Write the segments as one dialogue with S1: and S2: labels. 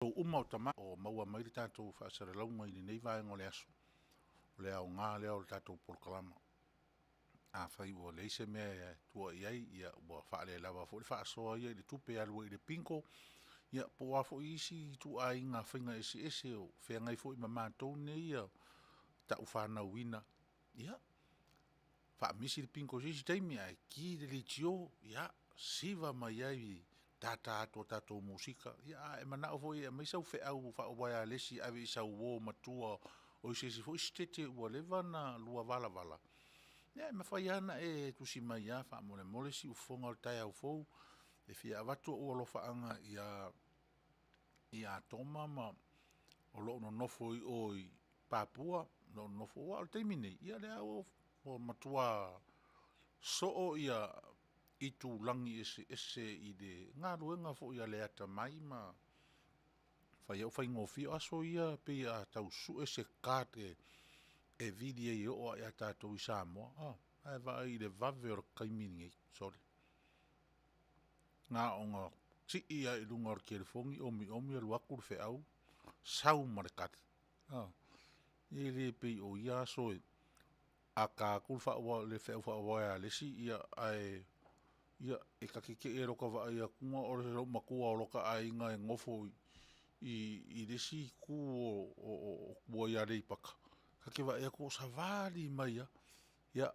S1: Uma o tama o maua mai le tatou faasalalauga i lenei vaega o le aso, o le aoga lea o le tatou polokalama. Afai ua leai se mea e tua i ai, ia ua faalelava foi le faasoa ia i le tupe e alu ai i le bingo, ia po o a foi isi ituaiga faiga eseese o feagai foi ma matou nei taufanauina, ia, faamisi le bingo i se isi taimi ae ki le leitio, ia siva mai ai i tata atu o tatou musika. Ia a e manao foi e aumai sau feau faauaealesi e ave i sau uo matua o i se isi foi Setete ua leva ona lua valavala, ia e mafai lava ona e tusi mai lava faamolemole siufofoga o le taeao fou, e fia avatu ou alofaaga ia Toma ma o lo o nonofo i o i Papua, o lo o nonofo, aua o le taimi lenei, ia o lea lava ua matua soo itulagi eseese i le galuega foi a le atamai ma fai ai ua faigofie. O aso ia pei a tau sue se card e vili ai e oo lava ia tatou i Samoa, a, ae vaai i le vave o le taimi lenei, sole, na ona sii lava i luga o le telefoni omiomi alu atu le feau sau ma le tali. E le pei o ia aso a ta atu le feau faauaealesi, ae e ta te te i lava i lota vaai atu o le loomatua o lota aiga e nofo i le isi itu o tua i Aleipata, ta te vaai atu o savali mai lava. Ia,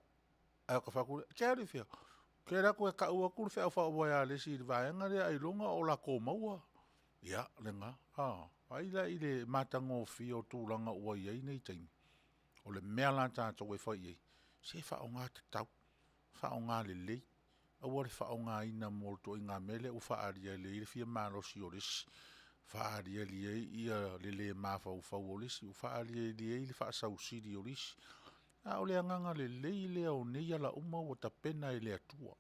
S1: ae ota fai atu lea, e te alu i fea? Ou te alu atu e tau atu le feau faauaealesi i le vaega lea ailoga o latou maua. Ia, lena. Vaai la i le matagofie o tulaga ua i ai nei taimi? O le mea la a tatou e fai i ai, se faaaoga tatau, faaaoga lelei, aua le faaaogaina mo le ituaiga mea lea ua faaaliali ai le fia malosi o le isi, faaaliali ai le le mafaufau o le isi, ua faaaliali ai le faasausili o le isi. A o le agaga lelei lea o nei ala uma ua tapena e le Atua.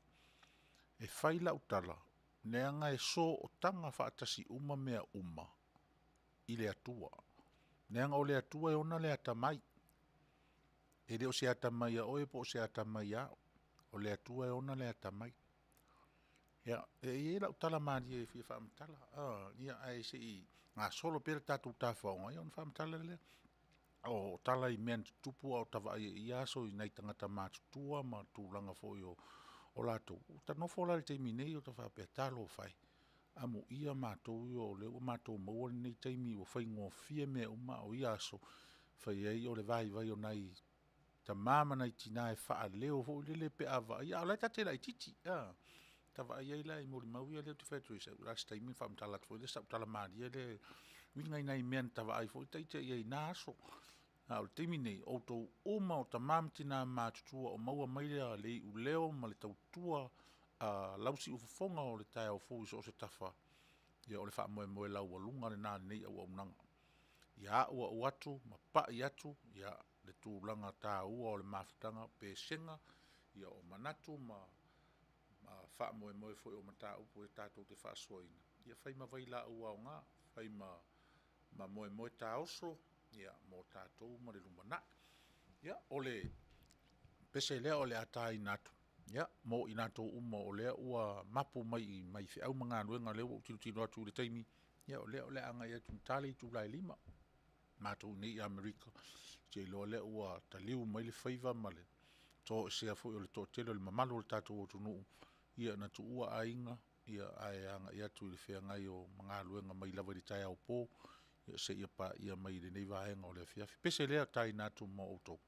S1: E fai lau tala, leaga e sootaga faatasi uma mea uma i le Atua, leaga o le Atua e ona le atamai. E le o se atamai ia oe po o se atamai ia au, o le Atua e ona le atamai. Ia, e i ai lau tala malie e fia faamatala, ae se i gasolo pea le tatou tafaoga ona faamatala lea. O tala i mea na tutupu a o ta vaai ai i ia aso i nai tagata matutua ma tulaga foi o latou. Ota nofo la i le taimi nei ota faapea, talofa e, amuia matou ia o lea ua matou maua lenei taimi ua faigofie mea uma, a o ia aso, e fai ai o le vaivai o nai tama ma nai tina e faaleo foi lele pe a vaaia, a o la e ta te laitiiti. Ta vaai ai la i molimau ia lea ou te fai atu ai, o le a se taimi ona faamatala atu foi lea o sau tala malie lea e uiga i nai mea na ta vaai foi ita i ai i na aso. A o le taimi lenei, o outou uma o tama ma tina matutua o maua mai le iuleo ma le tautua a lausiufofoga o le taeao fou i so o se tafa, ia o le faamoemoe laualuga lena o lenei auaunaga, ia auau atu ma pai atu le tulaga taua o le mafutaga, o pesega, o manatu ma faamoemoe foi o mataupu tatou te faasoaina, ia fai ma vailaau aoga, fai ma moemoe taoso mo tatou ma le lumanai. Ia, o le pese lea o le a taina atu mo i latou uma o lea ua mapu mai i feau ma galuega o lea ua ou tilotilo atu i le taimi, o lea o le a agai atu i ta le itula e 5:00 matou i inei i Amerika. Ou te iloa o lea ua taliu mai le faiva ma le toesea foi o le toatele o le mamalu o le tatou atunuu na tuua aiga ae agai atu i le feagai ma galuega mai lava i le taeao po seia paia mai lenei vaega o le afiafi. Pese lea e taina atu mo outou.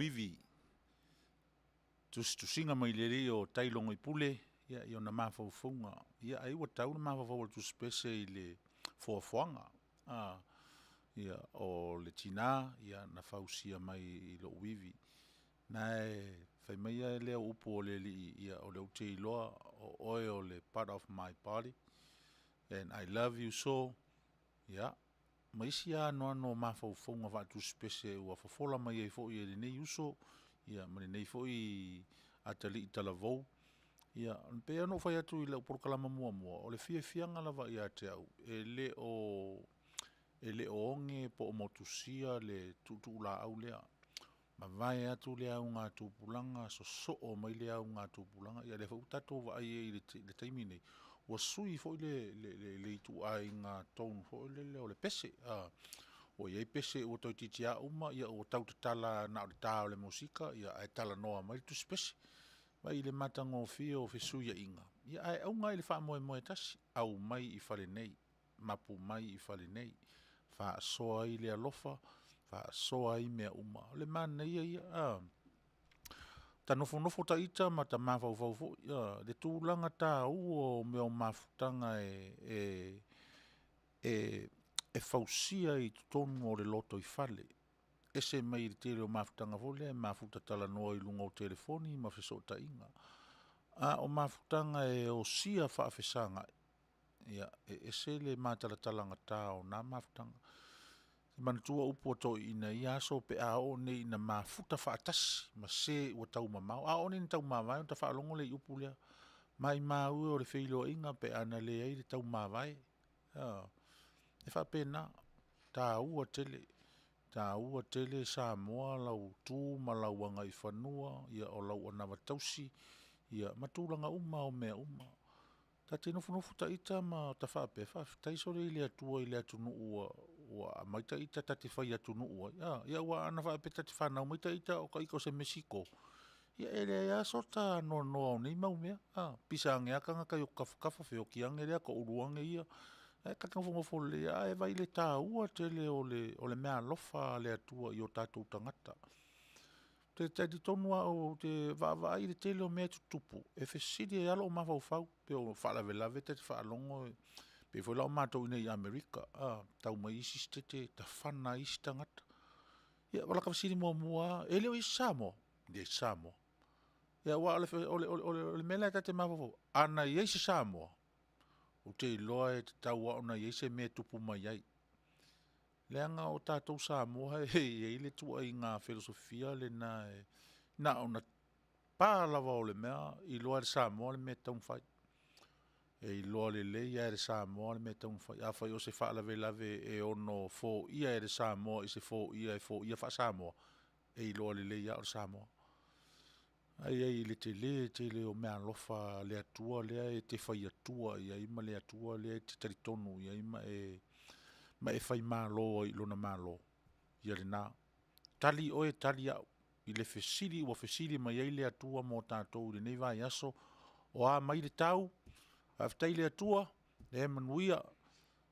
S1: ivi, tusitusiga mai le alii o Tailogoipule i ona mafaufauga, ia ai ua tau le mafaufau o le Tusi Pese i le foafoaga. Ia, o le tina na fausia mai i lou ivi. Na e fai mai lea o upu o le Alii, ia o lea ou te iloa o oe o le part of my body and I love you so. Ia, ma isi lava anoano o mafaufauga faatusipese ua fofola mai ai foi e lenei uso ma lenei foi atalii talavou. Ia, e pei lava ona ou fai atu i lau polokalama muamua, o le fiafiaga lava ia te au, e le o oge po o motusia le tuutuulaau lea, mavae atu le augatupulaga, sosoo mai le augatupulaga. Ia lea foi ua tatou vaai i ai i le taimi lenei, ua sui foi le ituaiga tone foi lele o le pese. Ua i ai pese ua toeitiiti lava uma ua tau tatala lava na o le ta o le musika ae talanoa mai le tusipese. Vaai i le matagofie o fesuiaiga, ae auga lava i le faamoemoe e tasi, aumai i fale nei, mapu mai i fale nei, faasoa ai le alofa, faasoa ai mea uma. O le manaia ia, a? Ta nofonofo ita ma ta mafaufau foi i le tulaga taua o mea o mafutaga e fausia i totonu o le lotoifale, ese mai le tele o mafutaga foi lea e mafuta talanoa i luga o telefoni ma fesootaiga. A o mafutaga e osia faafesagai, ia, e ese le matalatalagata o na mafutaga. Manatua upu a toeaiina i ia aso pe a oo nei ina mafuta faatasi ma se ua taumamao. A oo nei ina taumavae ona ta faalogo lea i upu lea, maumau e o le feiloaiga pe a na leai le taumavae. Ioe. E faapena, e taua tele, taua tele Samoa lau tu ma lau agaifanua, o lau anava tausi ma tulaga uma lava o mea uma. Ta te nofonofo ita ma ta faapea, faafetai sole i le Atua i le atunuu ua aumai ita ta te fai atunuu ai a. Ia aua ana faapea ta te fanau mai ita o ita o se Mesiko, ia e leai lava sota anoanoa o nei mau mea, a. Pisa ane lava tagata i ou tafatafa feoti ane lea, toulu ane ia, ae ta te nofonofo lelei lava. Ae vaai i le taua tele o le meaalofa a le Atua i o tatou tagata. Ou te talitonu lava ou te vaavaai i le tele o mea e tutupu, e fesili ai lava lou mafaufau, pei o faalavelave ta te faalogo pei foi la o matou i inei i Amerika, a tau mai isi Setete tafana ai isi tagata. Ia o lata fesili muamua lava, e le o i ai se Samoa? Leai se Samoa. Aua o le mea la ta te mafaufau ai, ana i ai se Samoa, ou te iloa e tatau lava ona i ai se mea e tupu mai ai, leaga o tatou Samoa e i ai le ituaiga felosofia lena, na ona pa lava o le mea, iloa e le Samoa le mea e tatau ona fai. E iloa lelei lava e le Samoa le mea e tatau ona fai. Afai o se faalavelave e ono foia e le Samoa i se foia e foia faa-Samoa, e iloa lelei lava o le Samoa. Ae i ai i le tele tele o meaalofa a le Atua lea e te faiatua i ai ma le Atua lea e te talitonu i ai ma e faimalo ai i lona Malo, ia lena. Tali oe tali au i le fesili ua fesili mai ai le Atua mo tatou i lenei vaiaso, o a mai le tau? Faafetai i le Atua o lea e manuia,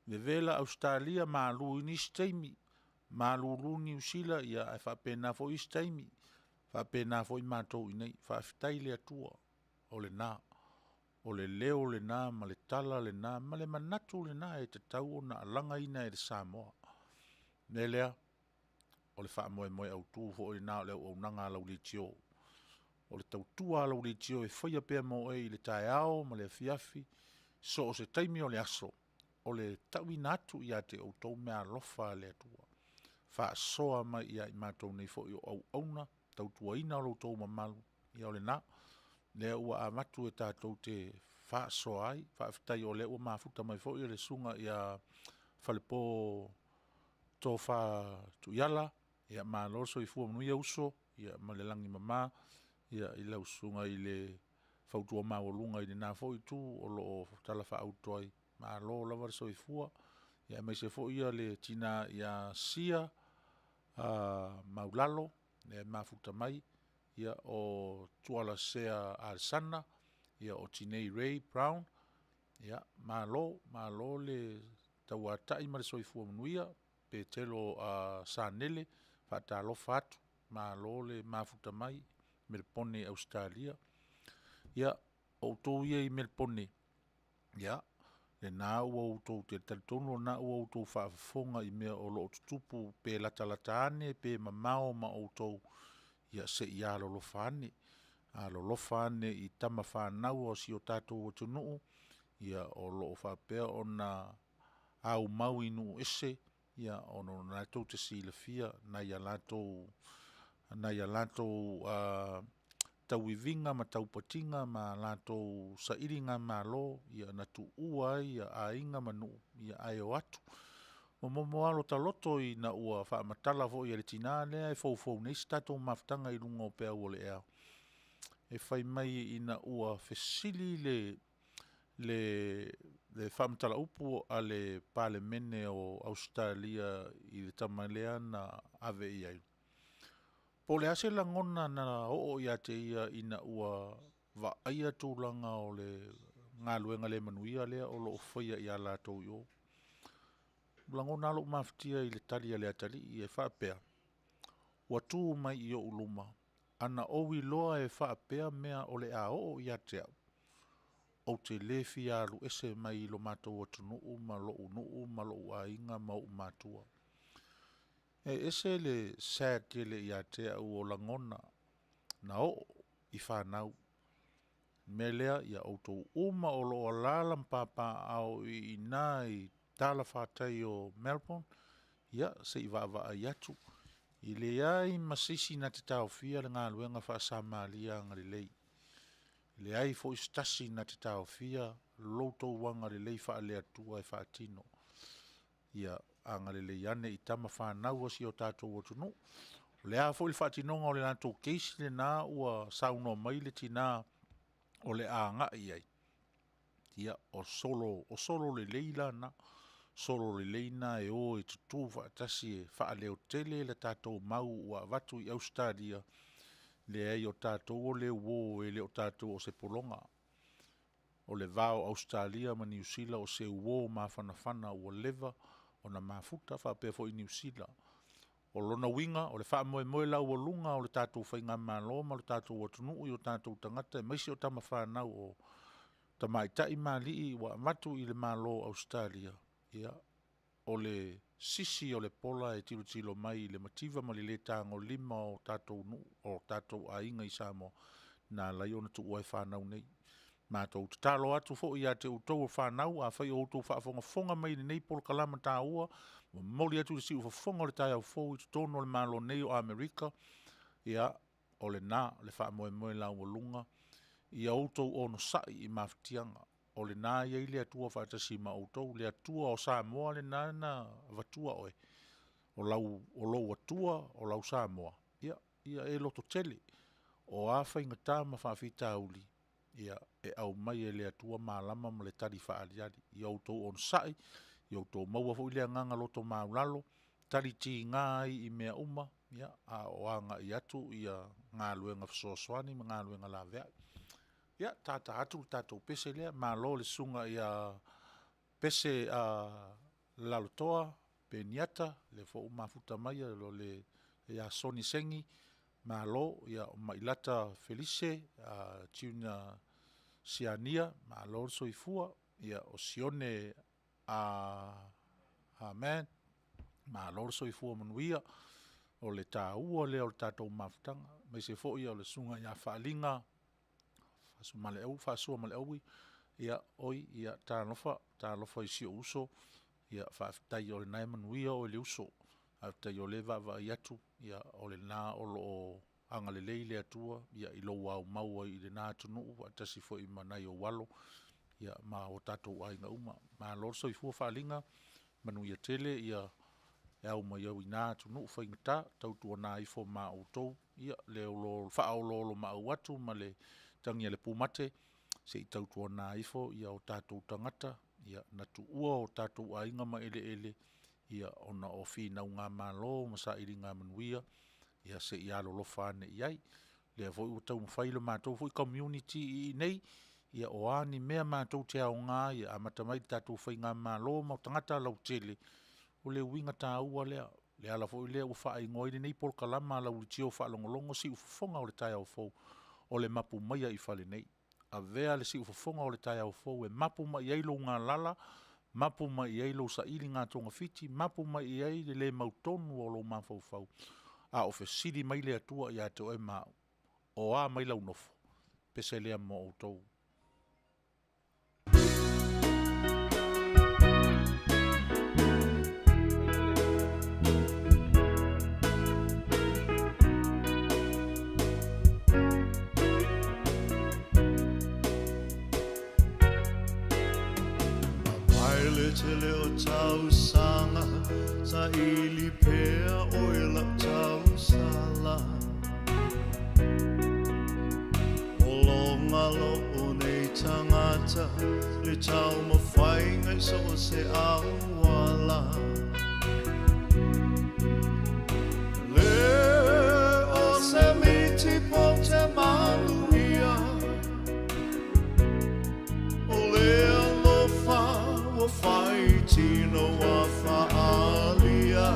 S1: vevela Ausetalia, malu i nisi taimi, malulu Niu Sila, ae faapena foi isi taimi, faapena foi matou i inei. Faafetai i le Atua, o lena. O le leo lena ma le tala lena ma le manatu lena e tatau ona alagaina e le Samoa. O le mea lea, o le faamoemoe autu foi lena o le auaunaga a lau leitio, o le tautua a lau leitio e faia pea mo oe i le taeao ma le afiafi, so o se taimi o le aso, o le tauina atu ia te outou meaalofa a le Atua, faasoa mai ia i matou nei foi o auauna tautuaina lo outou mamalu, ia o lena. O lea ua avatu tatou te faasoa ai. Faafetai o lea ua mafuta mai foi le susuga ia Falepo Tofa Tuiala, malo le soifua manuia uso ma le lagi e mama i lau susuga i le fautua maualuga i lena foi itu o lo o talafaauto ai, malo lava le soifua, aemaise foi le tina ia Sia Maulalo lea e mafuta mai, o Tualasea Alesana, o Tinei Ray Brown. Malo, malo le tauatai ma le soifua manuia. Petelo Sanele, faatalofa atu. Malo le mafuta mai Melepone i Ausetalia. Ia, o outou ia i Melepone, ia, lena ua outou ou te talitonu o lena ua outou faafofoga i mea o lo o tutupu pe latalata ane pe mamao ma outou, ia se i alolofa ane, alolofa ane i tama fanau a si o tatou atunuu o lo o faapea ona aumau i nuu ese ona o lena tou te silafia nai a latou tauiviga ma taupatiga ma a latou sailigamalo na tuua ai aiga ma nuu ae o atu. Momomo lava lo ta loto ina ua faamatala foi e le tina lea e foufou nei se tatou mafutaga i luga o peau o le ea, e fai mai ina ua fesili le faamatala upu a le Palemene o Ausetalia i le tama lea na ave i ai, po o le a se lagona na oo ia te ia ina ua vaaia tulaga o le galuega le manuia lea o lo o faia ia latou i o. E lagona lava lou mafatia i le tali a le atalii e faapea, “Ua tu mai i ou luma, ana ou iloa e faapea mea o le a oo ia te au, ou te le fia alu ese mai lo matou atunuu ma lou nuu ma lou aiga ma ou matua.” E ese le sad tele ia te au o lagona na oo i fanau. O le mea lea, ia outou uma o lo o alaala ma papaaao i ina i talafatai o Melbourne, ia se i vaavaai atu, e leai ma se isi na te taofia le galuega faa-Samaria agalelei. E leai foi se tasi na te taofia lo outou agalelei faale-Atua e faatino. Ia agalelei ane i tama fanau a si o tatou atunuu. O le a foi le faatinoga o le latou case lena ua saunoa mai le tina o le a agai i ai, ia, o solo lelei la na, solo lelei na e o e tutu faatasi e faaleotele le tatou mau ua avatu i Ausetalia, leai o tatou o le uo e le o tatou o se pologa. O le va o Ausetalia ma Niu Sila o se uo mafanafana ua leva ona mafuta faapea foi i Niu Sila. O lona uiga, o le faamoemoe laualuga o le tatou faigamalo ma le tatou atunuu i o tatou tagata aemaise o tama fanau o tamaitai ma alii ua avatu i le Malo o Ausetalia, ia, o le sisi o le pola e tilotilo mai i le mativa ma le le tagolima o tatou nuu o tatou aiga i Samoa, na ala ai ona tuua ai fanau nei. Matou tatalo atu foi ia te outou o fanau, afai o outou faafogafoga mai i lenei polokalame taua, momoli atu le siufofoga o le taeao fou i totonu o le Malo nei o Amerika, ia, o lena le faamoemoe laualuga, ia outou onosai i mafatiaga, o lena e i ai le Atua faatasi ma outou, le Atua o Samoa lena na avatua oe, o lou Atua o lau Samoa. Ia e lototele, o a faigata ma faafitauli, ia e aumai e le Atua malama ma le tali faaaliali. Ia outou onosai, ia outou maua foi le agaga lotomaualalo, tali tiga ai i mea uma a o agai atu galuega fesoasoani ma galuega laveai. Ia, tata atu le tatou pese lea, malo i le susuga ia Pese Lalotoa Beniata, lea foi ua mafuta mai ia Sonny Sengi, malo, o Mailata Felice Junior Siania, malo le soifua. O Sione Ah Man, malo le soifua manuia. O le taua lea o le tatou mafutaga, aemaise foi o le susuga ia Faaliga Faasuamaleaui, oi ia talofa, talofa i si ou uso, faafetai o lena e manuia oe le uso. Faafetai o lea e vaavaai atu o lena o lo o agalelei le Atua i lou aumau ai i lena atunuu faatasi foi ma nai ou alo ma o tatou aiga uma. Malo le soifua Faaliga, manuia tele le au mai ai i na atunuu faigata. Tautuana ifo ma outou le faaoloolomaau atu ma le tagi a le pumate, se i tautuana ifo o tatou tagata na tuua o tatou aiga ma eleele ona o finauga malo ma sailiga manuia, ia se i alolofa ane i ai. O lea foi ua taumafai le matou foi community i inei, o a ni mea matou te aoga ai e amata mai i le tatou faigamalo ma tagata lautele, o le uiga taua lea. Le ala foi lea ua faaigoa ai lenei polokalama a lau leitio faalogologo Siufofoga o le Taeao Fou, o le Mapu Maia i Fale Nei. Avea le siufofoga o le taeao fou e mapu mai i ai lou galala, mapu mai i ai lou sailiga togafiti, mapu mai i ai le le mautonu o lou mafaufau, a o fesili mai le Atua ia te oe ma au, O a mai lau nofo? Pese lea mo outou.
S2: Mai le tele o tausaga saili pea oe lau tausala O loga lou nei tagata le taumafaiga i so o se auala Le o se miti pou te manuia O le alofa ua fai tino ua faaalia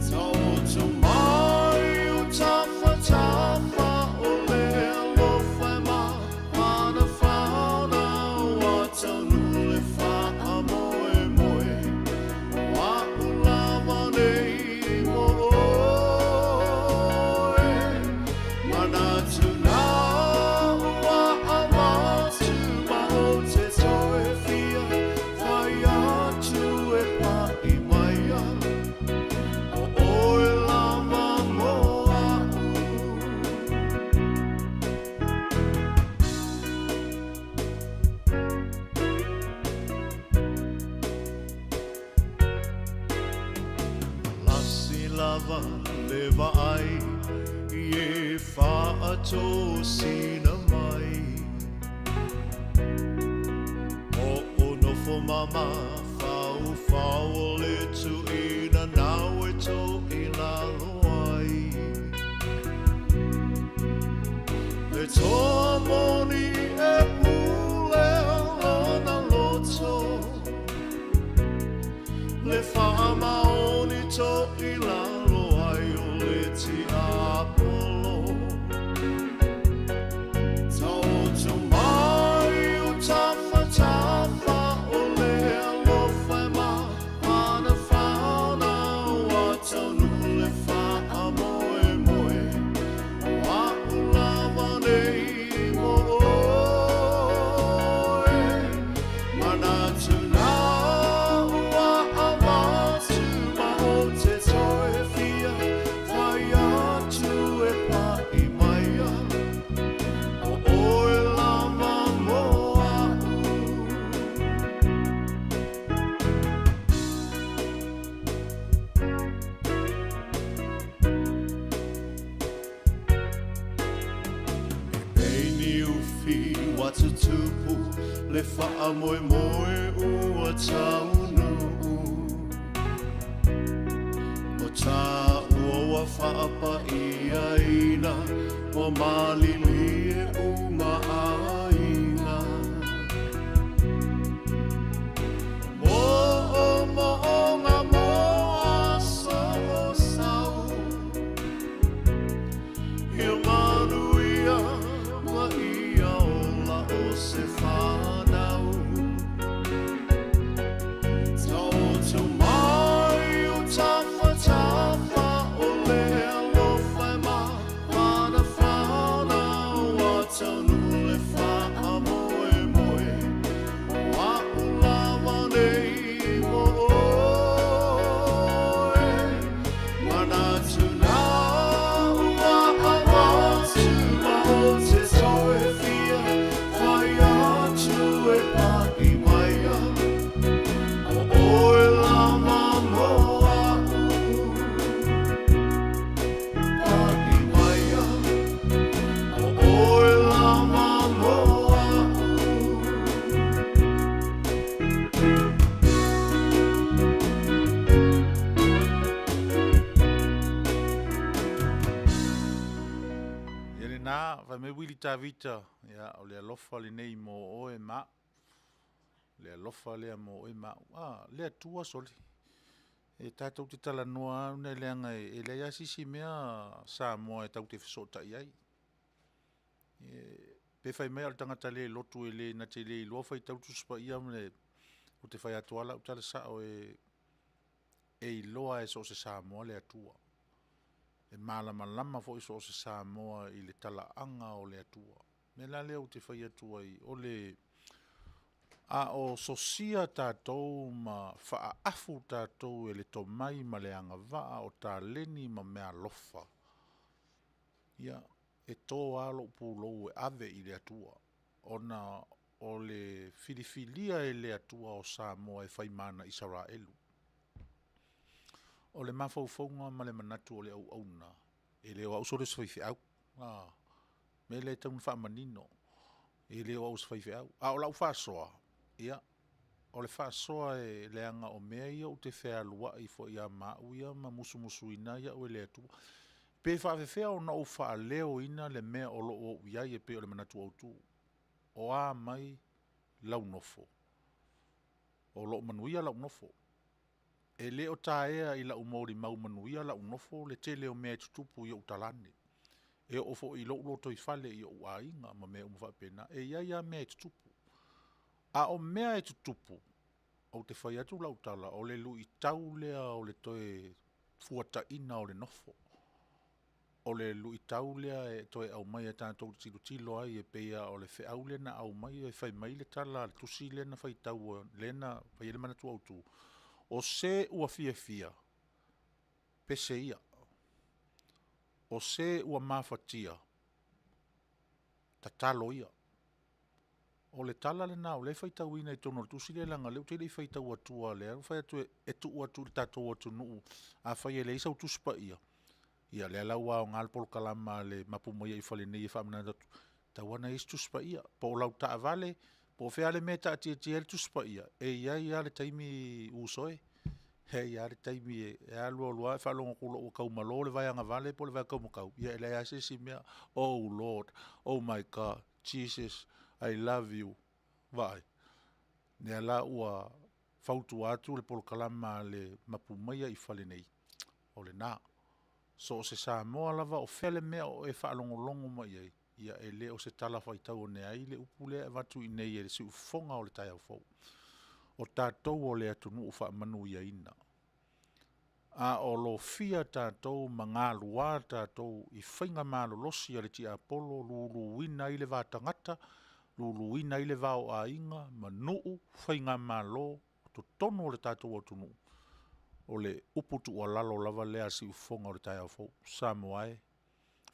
S2: Taoto mai o tafatafa o le alofa e mafanafana ua taunuu le faamoemoe O a'u lava nei mo oe Manatu na ua avatu ma ou te toe fia fai atu e paʻi maia O ʻoe lava mo aʻu. Lasi lava le vaai i e faatosina mai. Hoʻonofo ma mafaufau o le tuʻina nāu e tō i lalo ai. Le toa moni e pule lona loto, Le faamaoni tō i lalo ai o le tiapolo. Taoto mai o tafatafa o le alofa e mafanafana ua taunuu le faamoemoe O a'u lava nei mo oe Manatu na ua avatu ma ou te toe fia fai atu e paʻi maia O ʻoe lava mo aʻu. E pei ni ufi ua tutupu le faamoemoe ua taunuu. O tāua ua faapaiaina ua malilie uma aiga. Moomooga mo aso o sau. Ia manuia ma ia ola o se whanau. Taoto mai o tafatafa o le alofa e mafanafana ua taunuu le faamoemoe O a'u lava nei mo oe Manatu na ua avatu ma ou te toe fia fai atu e paʻi maia O ʻoe lava mo aʻu Paʻi maia O ʻoe lava mo aʻu.
S1: Ia lena, fai mai Wili Tavita, ia, o le alofa lenei mo oe ma au. Le alofa lea mo oe ma au. A, le Atua sole. E tatou te talanoa lava ona leaga e leai lava se isi mea Samoa e tatou te fesootai ai. Pe fai mai a o le tagata le lotu e na te le iloa faitau le Tusi Paia ma le… Ou te fai atu lava lau tala sao, e iloa lava e so o se Samoa le Atua. E malamalama foi so o se Samoa i le talaaga o le Atua. O le mea la lea ou te fai atu ai, a o sosia tatou ma faaafu tatou e le tomai ma le agavaa o taleni ma meaalofa, ia, e to lava lou pulou e ave i le Atua, ona o le filifilia e le Atua o Samoa e fai ma ana Isaraelu. O le mafaufauga ma le manatu o le auauna, e le o au sole se faifeau. O le mea lea e tatau ona faamanino, e le o au o se faifeau. A o lau faasoa, ia, o le faasoa leaga o mea ia ou te fealuai foi ia ma au ia ma musumusuina ai au e le Atua. Pe faapefea ona ou faaleoina le mea o lo o ou i ai e pei o le manatu autu. O a mai lau nofo? O lo o manuia lau nofo. E le o taea i lau molimau manuia lau nofo le tele o mea e tutupu i ou talane. E oo foi i lou lotoifale i ou aiga ma mea uma faapena. E i ai lava mea e tutupu. A o mea e tutupu, ou te fai atu lau tala, o le luitau lea o le toe fuataiga o le nofo. O le luitau lea e toe aumai tatou te tilotilo ai e pei lava o le feau lea na aumai ae fai mai le tala a le tusi lea na faitau lea na fai ai le manatu autu, o se ua fiafia, pese ia. O se ua mafatia, tatalo ia. O le tala lena o lea e faitauina i totonu o le tusi lea leaga o lea ou te le i faitau atua o lea na fai atu e tuu atu i le tatou atunuu. Afai e leai sau Tusi Paia, ia o lea la ua aoga le polokalama a le Mapu mai ai i fale nei e faamanatu atu, e tatau lava ona i ai se Tusi Paia. Po o lau taavale, po o fea lava le mea e taatiatia ai le Tusi Paia, e i ai lava le taimi uso e, e i ai lava le taimi e alu alu lava e faalogo atu loa ua taumalo le vaeagavale po o le vaetaumatau, ia e leai lava se isi mea. Oh Lord, Oh my God, Jesus I love you. Vaai, o lea la ua fautua atu le polokalama a le Mapu mai ai fale nei, o lena. So o se Samoa lava o fea le mea o e faalogologo mai i ai, ia e le o se tala faitau ane ai le upu lea e avatu i inei e le siufofoga o le taeao fou. O tatou o le atunuu faamanuiaina. A o lofia tatou ma galua tatou i faiga malolosi a le tiapolo, luluina ai le va tagata, luluina ai le va o aiga ma nuu, faigamalo, o totonu o le tatou atunuu, o le upu tuualalo lava lea a le siufofoga o le taeao fou. Samoa e,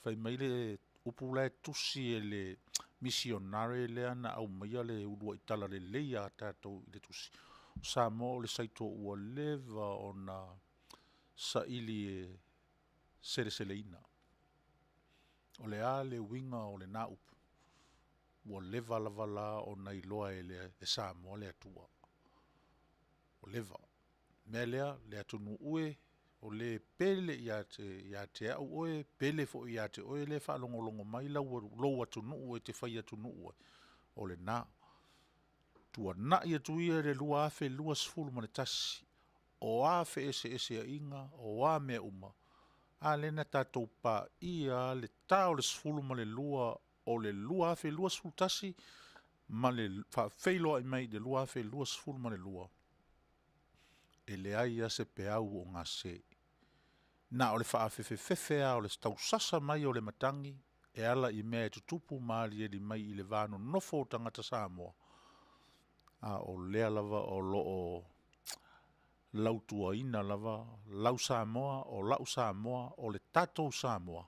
S1: fai mai le upu la e tusi e le misionare lea na aumaia le uluai talalelei a tatou i le tusi, o Samoa o le saito ua leva ona saili e seleseleina. O le a le uiga o lena upu? Ua leva lava la ona iloa e Samoa le Atua, ua leva. O le mea lea le atunuu e, o le pele ia te au oe, pele foi ia te oe lea e faalogologo mai lou atunuu e te fai atunuu ai, o lena. Tuanai atu ia le 2021, o a feeseeseaiga, o a mea uma, a lea na tatou paia lava le ta o le 12 o le 2021 ma le faafeiloai mai i le 2022, e leai lava se peau o gase. Na o le faafefefefe lava o le tausasa mai o le matagi e ala i mea e tutupu ma aliali mai i le va nonofo o tagata Samoa, a o lea lava o lo o lautuaina lava lau Samoa, o lau Samoa, o le tatou Samoa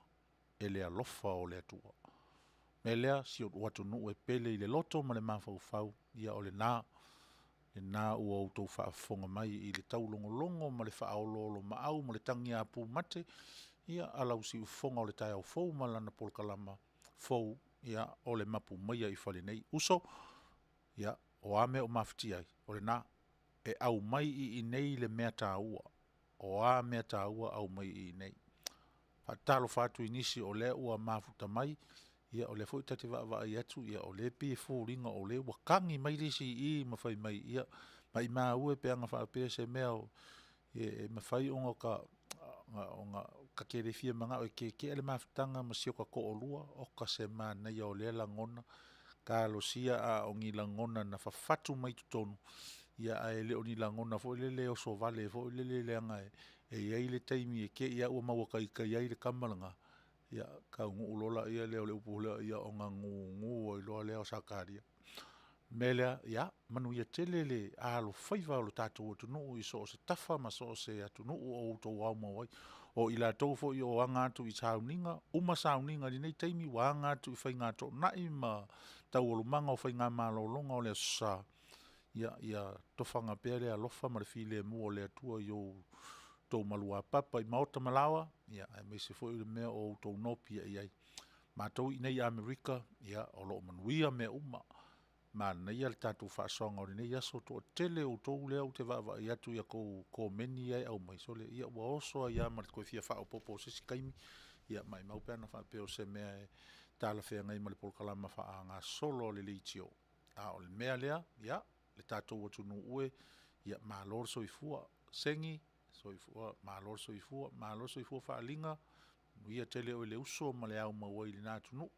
S1: e le alofa o le Atua. O le mea lea si ou atunuu e pele i le loto ma le mafaufau, ia o lena, lena ua outou faafofoga mai i le taulogologo ma le faaoloolomaau ma le tagiapumate a lau siufofoga o le taeao fou ma lana polokalama fou, o le Mapu maia i fale nei. Uso, ia, o a mea o mafatia ai, o lena, e aumai i inei le mea taua. O a mea taua, aumai i inei. E faatalofa atu i nisi o lea ua mafuta mai, ia o lea foi ta te vaavaai atu o lea e pei e foliga o lea ua tagi mai le isi i i ma fai mai, ia maumau e pe ana faapea se mea o… E mafai ona ta ona ta te le fia manao e tietie le mafutaga ma si o ta toalua, oka se manaia o lea lagona, talosia a o ni lagona na fafatu mai totonu, ia ae le o ni lagona foi lele e oso vale foi lele leaga e i ai le taimi e te i lava ua maua taitai ai le tama lena, ia taunuu loa lea o le upu foi lea, ona gugu ai loa lea o Sakaria. O le mea lea, ia manuia tele le alofaiva o le tatou atunuu i so o se tafa ma so o se atunuu o outou aumau ai. O i latou foi o aga atu i sauniga, uma sauniga i lenei taimi ua aga atu i faigatoonai ma taualumaga o faigamalologa o le Aso Sa, ia tofaga pea le alofa ma le filemu o le Atua i outou maluapapa i maota ma laoa, aemaise foi le mea o outou nopiai ai. O matou i inei i Amerika, ia o lo o manuia mea uma, manaia le tatou faasoaga o lenei aso, toatele o outou lea ou te vaavaai atu i a outou komeni ia e aumai, sole ia ua oso ai lava ma le toe fia faaopoopo o se isi taimi, ia maumau pe ana faapea o se mea e talafeagai ma le polokalama faagasolo a le leitio. A o le mea lea, ia, le tatou atunuu e, ia malo le soifua. Segi, soifua, malo le soifua, malo le soifua Faaliga, manuia tele oe le uso ma le aumau ai i lena atunuu,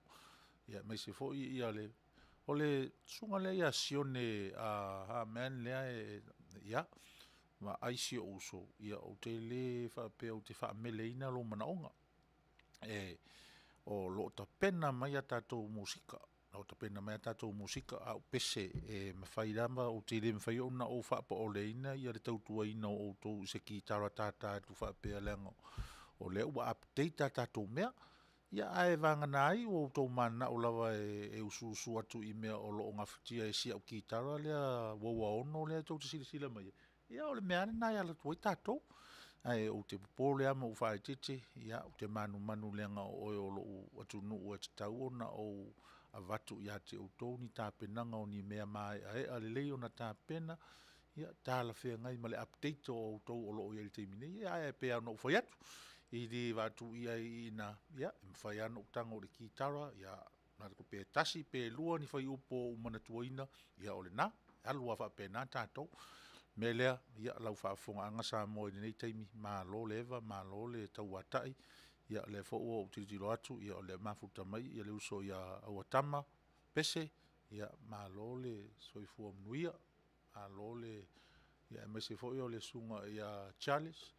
S1: aemaise foi le... O le susuga lea ia Sione Ah Man lea e... ia, vaai si ou uso, ou te le faapea ou te faameleina lou manaoga. O lo o tapena mai a tatou musika, o lo o tapena mai a tatou musika, a o pese e mafai lava, ou te le mafai ona ou faapaoleina le tautuaina o outou i se kitara tata atu faapea leaga o lea ua update a tatou mea. Ia ae vagana ai ua outou mananao lava e usuusu atu i mea o lo o gafatia e si au kitara lea uauaono lea tou te silasila mai ai, ia o le mea lava lena e alu atu ai tatou. Ae ou te popole lava ma ou faaeteete, ou te manumanu leaga o oe o lou atunuu e tatau ona ou avatu ia te outou ni tapenaga o ni mea maeaea lelei ona tapena, talafeagai ma le update o outou o lo o i ai i le taimi nei. Ae pei lava ona ou fai atu, e le faatuia ai i ina, e mafai lava ona ou tago i le kitara, pe tasi pe lua ni fuaiupu ua ou manatuaina, ia o lena, e alu lava faapena tatou. O le mea lea, ia lau faafofogaaga Samoa i lenei taimi, malo le eva malo le tauatai, o lea foi ua ou tilotilo atu o lea e mafuta mai le uso ia Auatama Pese, malo le soifua manuia, malo le... aemaise foi o le susuga ia Charles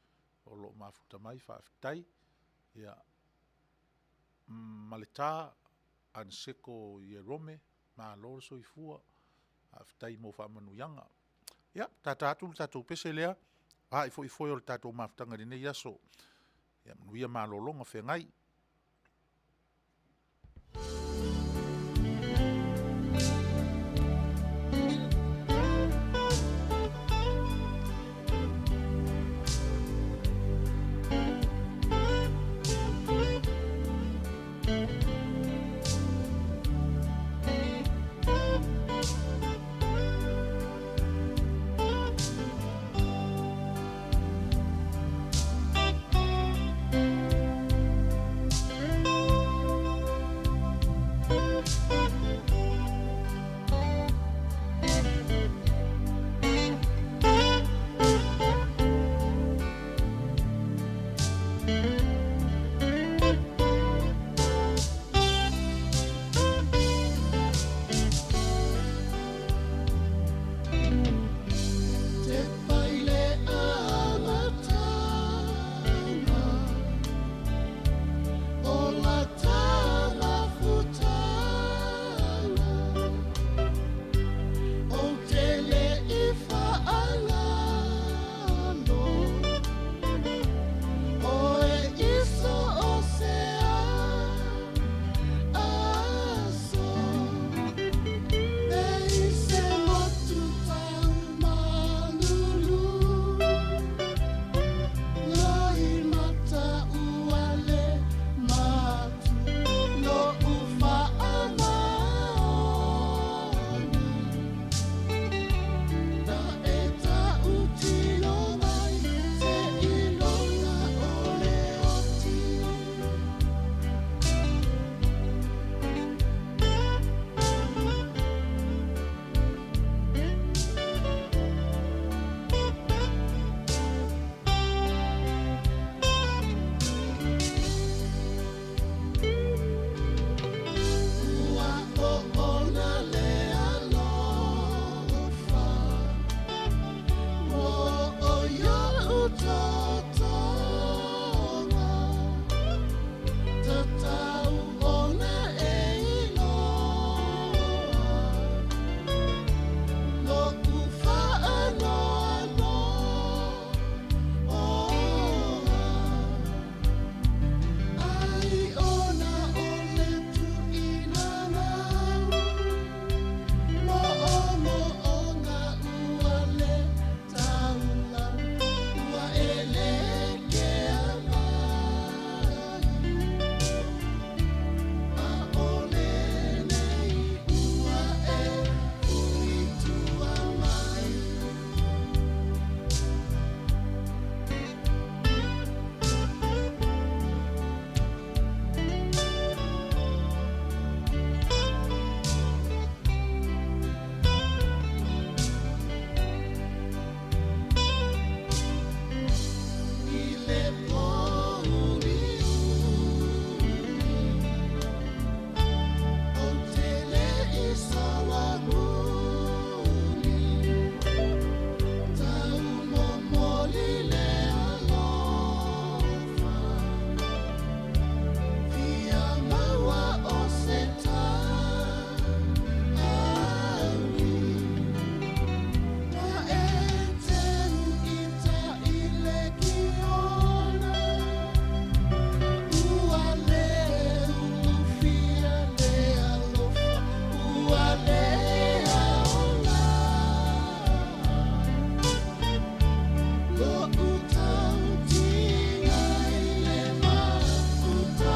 S1: o lo o mafuta mai, faafetai. Ia, Maleta Aneseko Ierome, malo le soifua, faafetai mo faamanuiaga. Ia, tata atu le tatou pese lea, ae foi foe o le tatou mafutaga i lenei aso. Ia manuia malologa, feagai.
S2: Totoga Tatau ona e iloa Lo'u faanoanoa Ai ona o le tuuina mau Mo'omo'oga ua le taulau Ua e le kea mai A o lenei ua e hui tua mai. I le pōuliuli Ou te le i solomuli Taumomoli le alofa Fia maua o se taui Ma e teu ita i le kiona Ua le ulufia le alofa Ua le aoga Lo'u tautiga i le mafutaga.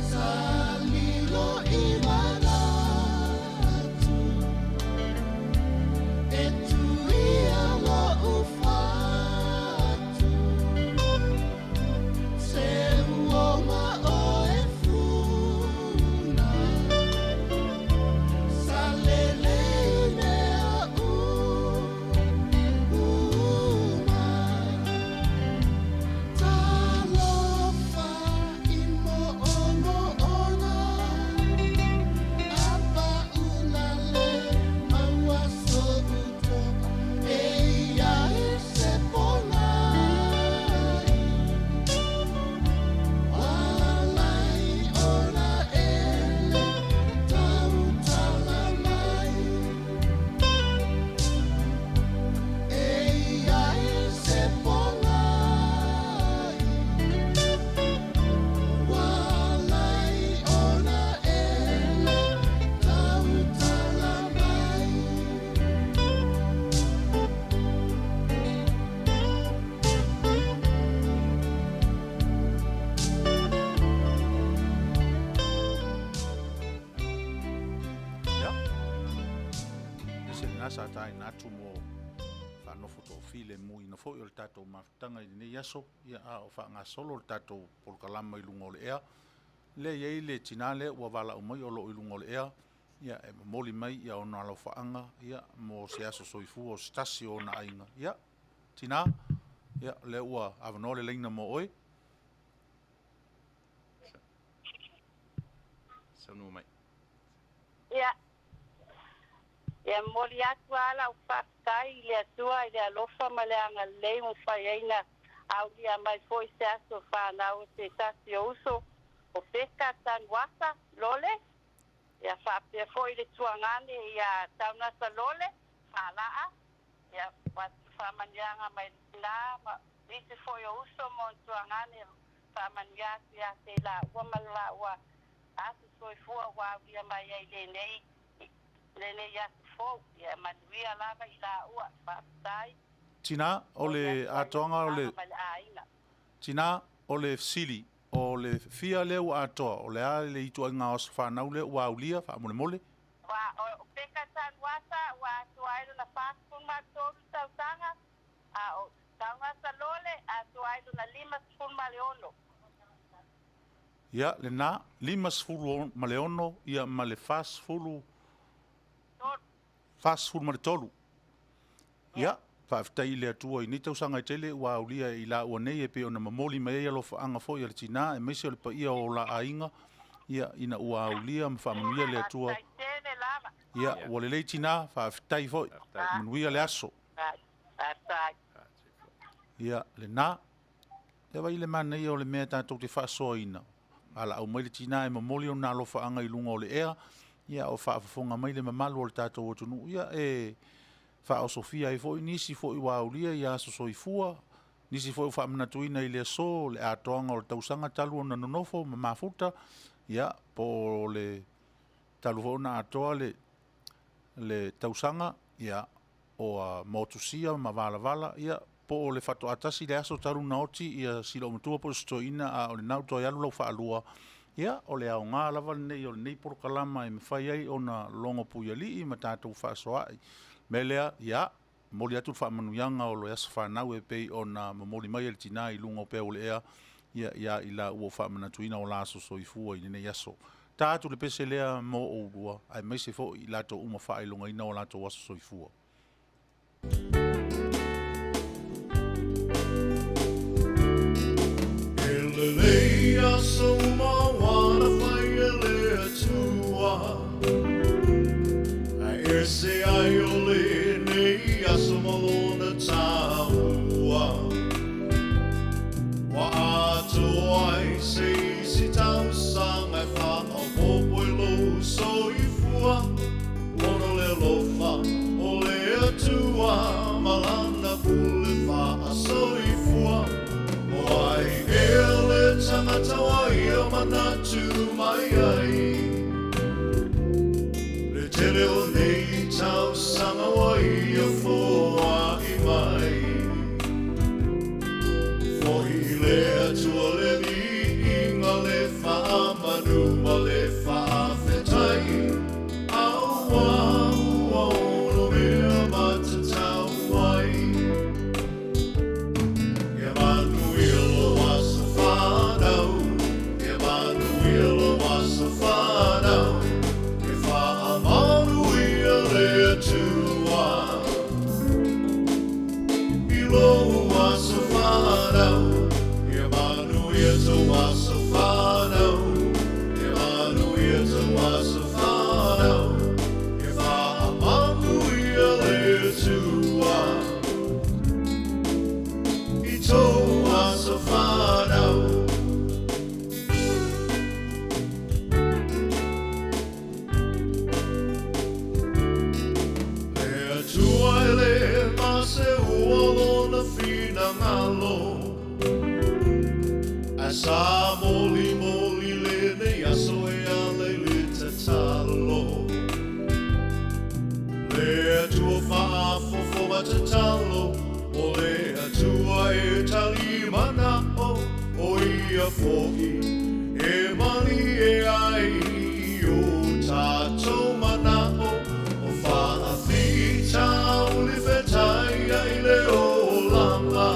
S2: Sa lilo i manatu E tuia lo'u fatu Se uoma o e funa Sa lelei mea uma Talofa i mo'omo'oga A paula le maua so'u to'a E ia i se pogai Walai ona e le tautala mai E ia i se pogai Walai ona e le tautala mai.
S1: Ia, ese lena sa taina atu mo faanofo toafilemu foi o le tatou mafutaga i lenei aso, ia, a o faagasolo le tatou polokalama i luga o le ea. Lea e i ai le tinā lea ua valaau mai o loo i luga o le ea, ia, e momoli mai ia ona alofaaga, ia, mo se aso soifua o se tasi o ona aiga. Ia, tinā, ia, lea ua avanoa le laina mo oe.
S3: Saunoa mai.
S4: Ia, ia momoli atu lava lau faafetai i le Atua i le alofa ma le agalelei ua mafai ai ona aulia mai foi se aso fanau o se tasi o uso o Peka Tanuasa Lole, ia faapea foi le tuagane ia Taunasa Lole Faalaa, ia faamanuiaga mai le la ma nisi foi o uso mo tuagane. Faamanuia atu ia te i laua ma le laua aso soifua ua aulia mai ai lenei lenei aso fou. Ia manuia lava i laua. Faafetai.
S1: Tina, o le atoaga o le.
S4: Ma le aiga.
S1: Tina, o le fesili, o le fia lea ua atoa, o le a le ituaiga o aso fanau lea ua aulia, faamolemole?
S4: Ua o Peka Tanuasa ua atoa ai lona 43 tausaga, a o Taugasa Lole atoa ai lona 56.
S1: Ia, lena, 56, ia ma le 40, 43. Ia, faafetai i le Atua i nei tausaga e tele ua aulia e i laua nei e pei ona momoli mai ai alofaaga foi a le tina aemaise o le paia o la aiga, ia, ina ua aulia ma faamanuia le Atua.
S4: Faafetai tele lava.
S1: Ia, ua lelei tina, faafetai foi. Manuia le aso.
S4: Faafetai.
S1: Ia, lena. Ia vaai i le manaia o le mea tatou te faasoaina. Valaau mai le tina e momoli ona alofaaga i luga o le ea, ia o faafofoga mai le mamalu o le tatou atunuu, ia e faaosofia ai foi nisi foi ua aulia ia aso soifua, nisi foi ua faamanatuina i le aso le atoaga o le tausaga talu ona nonofo ma mafuta, ia po o le talu foi ona atoa le tausaga, ia, o motusia ma valavala, ia, po o le faatoa tasi le aso talu ona oti ia si loomatua po o si toeaina, a o lena ua toe alu lau faalua, ia, o le aoga lava lenei o lenei polokalama e mafai ai ona logo puialii ma tatou fefaasoaai. O le mea lea, ia, momoli atu le faamanuiaga o le aso fanau e pei ona momoli mai e le tina i luga o pea o le ea, ia, ia i laua ua faamanatuina o la aso soifua i lenei aso. Ta atu le pese lea mo oulua, aemaise foi i latou uma faailogaina o latou aso soifua.
S2: E lelei aso uma ua na fai e le Atua, Ae ese ai o lenei aso ma lona taua. Ua atoa ai se isi tausaga e faaopoopo i lou soifua, Ona o le alofa o le Atua ma Lana pule faasoifua. O ai ea le tagata ua ia manatu mai ai? Le tele o nei tausaga ua ia foai mai. Foi i le Atua le viiga, le faamanu ma le faafetai, Auā ua ono mea matatau ai. Ia manuia lou aso fanau, Ia manuia lou aso fanau, E faamanuia le Atua i lou aso fanau, Ia manuia tou aso fanau, Ia manuia tou aso fanau, E faamanuia le Atua i tou aso fanau. Le Atua e le maseua lona finagalo, Ae sa molimoli lenei aso e ala i le tatalo. Le Atua faafofoga tatalo, O le Atua e tali manao, O ia foi e malie ai i o tatou manao, O faafitauli fetai ai le olaga.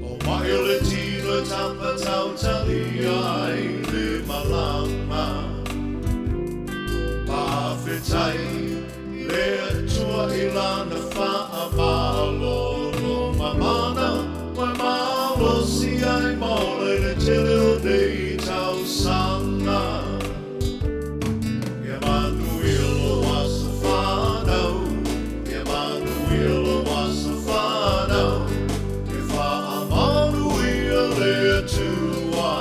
S2: O mai o le tino e tapatautalia ai le malaga. Faafetai le Atua i Lana faamalolo mamana, Ua malosi ai ma ola i le tele o nei tausaga. Ia manuia lou aso fanau, Ia manuia lou aso fanau, E faamanuia le Atua.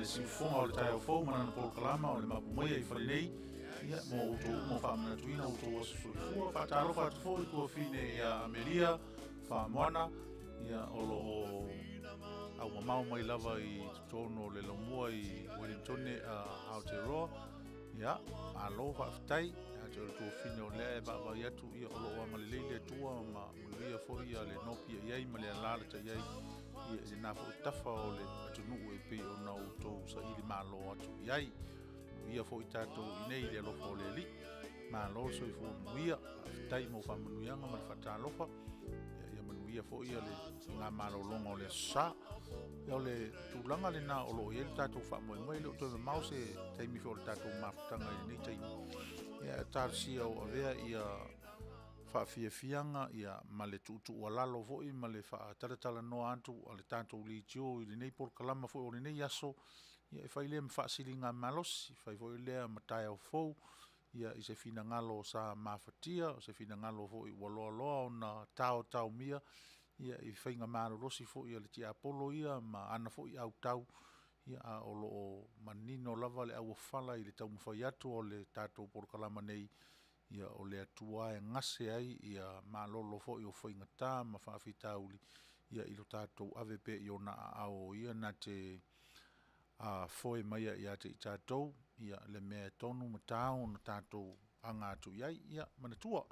S1: siufofoga o le taeao fou ma lana polokalama o le mapu maia i fale nei, ia, mo outou uma faamanatuina outou aso soifua. Faatalofa atu foi i tuafine ia Amelia Faamoana, ia, o lo o aumamao mai lava i totonu o le laumua i Wellingtone a Aotearoa. Ia, malo faafetai. Ia te oe le tuafine o lea e vaavaai atu, ia, o lo o agalelei le Atua ma manuia foi ia le nopi i ai ma le alalatai ai ia i lena foi tafa o le atunuu e pei ona outou saili malo atu i ai. Manuia foi tatou i nei i le alofa o le Alii. Malo le soifua manuia. Faafetai mo faamanuiaga ma le faatalofa. Ia, ia manuia foi ia le faigamalologa o le Aso Sa. Ia, o le tulaga lena o lo o i ai le tatou faamoemoe, e le o toe mamao se taimi foi o le tatou mafutaga i lenei taimi. Ia, e talosia o avea ia faafiafiaga ia ma le tuutuualalo foi ma le faatalatalanoa atu a le tatou leitio i lenei polokalama foi o lenei aso, ia e fai lea ma faasiliga malosi, e fai foi lea ma taeao fou ia i se finagalo sa mafatia, o se finagalo foi ua loaloa ona taotaomia ia i faiga malolosi foi a le tiapolo ia ma ana foi autau, ia a o lo o manino lava le auofala i le taumafai atu o le tatou polokalama nei, ia o le Atua e gase ai ia malolo foi o faigata ma faafitauli ia i lo tatou ave pea i ona aao o ia na te a foe mai ia te i tatou ia le mea e tonu ma tau ona tatou aga atu i ai. Ia manatua, ua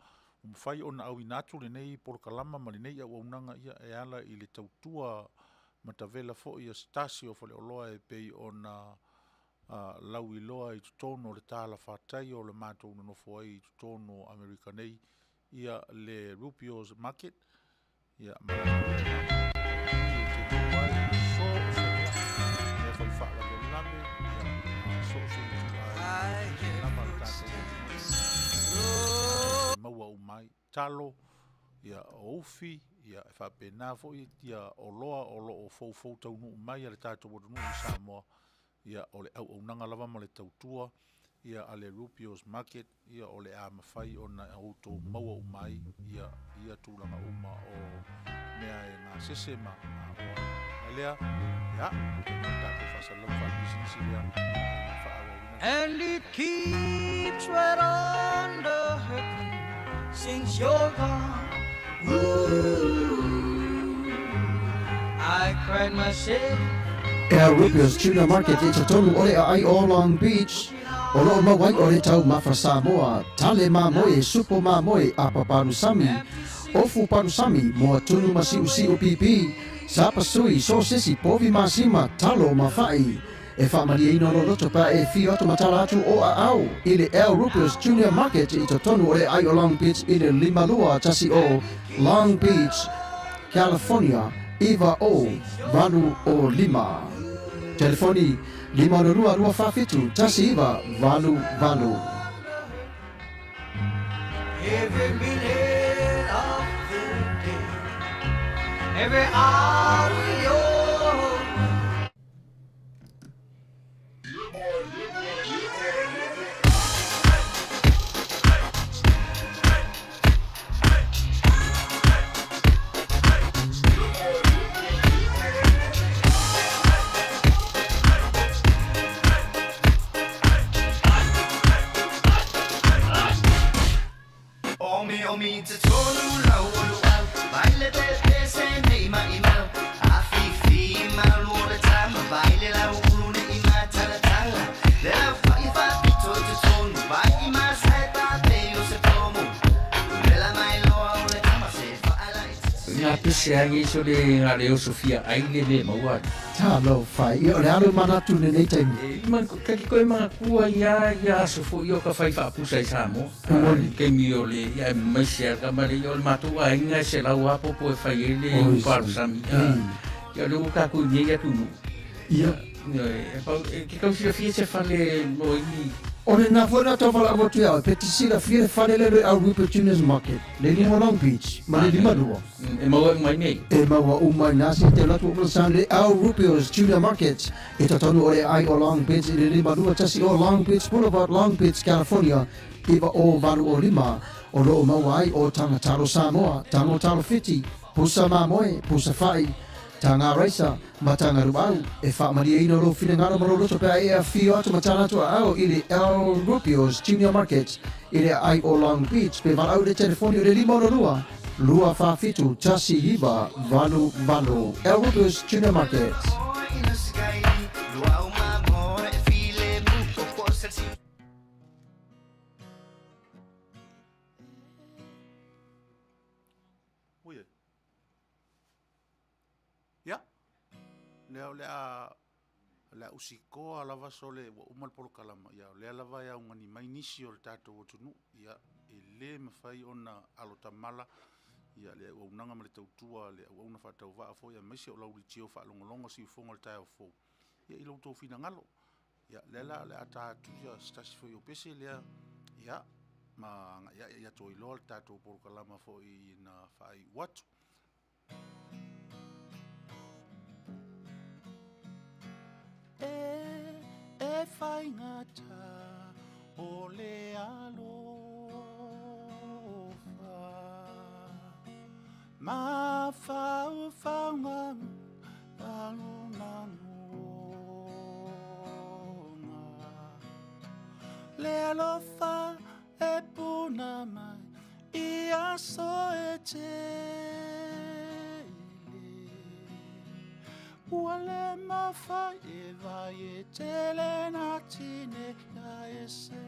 S1: mafai ona auina atu lenei polokalama ma lenei auaunaga ia e ala i le tautua matavela foi a se tasi o faleoloa e pei ona a lauiloa i totonu o le talafatai o le matou nonofo ai i totonu o Amerika nei, ia le Rubio's Market, ia ma i e te maua ai so o se mea, mea fai faalavelave, ia ma so o se ituaiga lava a le tatou atunuu e maua uma ai talo, ia o ufi, ia e faapena foi ia oloa o lo o foufou taunuu mai a le tatou atunuu i Samoa, ia o le auaunaga lava ma le tautua ia a le Rubio's Market, ia o le a mafai ona outou maua uma ai ia ia tulaga uma o mea e gasese ma aoa ai. Ae lea, ia, o le tatou faasalalau faapisinisi lea, ia faaauauina.
S3: And it keeps right under hurting since you're gone. Ooh, I cried myself.
S5: El Rubio's Tuna Market i totonu o le aai o Long Beach, o loo maua ai o le taumafa Samoa, tale mamoe, supo mamoe, apa palusami, ofu palusami, moa tunu ma siusiu pipi, sapasui, sosesi, povi masima, talo ma fa'i. E faamalieina lou loto pe a e afio atu ma tala atu o aao i le El Rubio's Junior Market i totonu o le aai o Long Beach i le 5210 Long Beach, California 90805. Telefoni, 562 247 1988.
S3: Every minute of the day, every hour you're.
S6: Nga pese ai e so le nga le oso fia ai le le maua.
S5: Talofa, ia o le alo manatu lenei taimi.
S6: E ma ka ki koe makua ia ia aso foi o ka fai faapusa i Samoa. I taimi o le ia mai se ka male ia o le matou aiga e selau a popo e fai ai le upalusami. Ia o le ua tatou i nei atunuu.
S5: Ia.
S6: E pau e ke tau silafia se fale mo ini.
S5: O lena foi na tau valaau atu ia oe, pe te silafia le fale lea le au Rupert Junior's Market, le lima o Long Beach, ma le 52.
S6: E maua uma ai nei.
S5: E maua uma ai nā se te alu atu o San le au Rupio's Junior Market, e totonu o le aai o Long Beach i le 521 o Long Beach Boulevard, Long Beach, California, 90805, o lo o maua ai o Taga Talo Samoa, Tago Talo Fiti, Pusa Mamoe, Pusa Fa'i, Taga Raisa ma Taga Luau e faamalieina lou finagalo ma lou loto pe a e afio atu ma tala atu aao i le El Rubio's Junior Market i le aai o Long Beach pe valaau i le telefoni o le 562 247 1988. El Rubio's Junior Market.
S1: Ui e. Ia, lea o le a, o le a usikoa lava sole ua uma le polokalama, ia o lea lava e augani mai nisi o le tatou atunuu, ia e le mafai ona alotamala ia le auaunaga ma le tautua a le auauna faatauvaa foi aemaise o lau leitio faalogologo siufofoga o le taeao fou, ia i lo outou finagalo. Ia, lea la o le a ta atu ia se tasi foi o pese lea, ia, ma agai ae ia toe iloa le tatou polokalama foi na faaiu atu. E, e faigata o le alofa Mafaufauga Le alofa e puna mai i aso e tele Ua le mafai e vai e tele na tine ia ese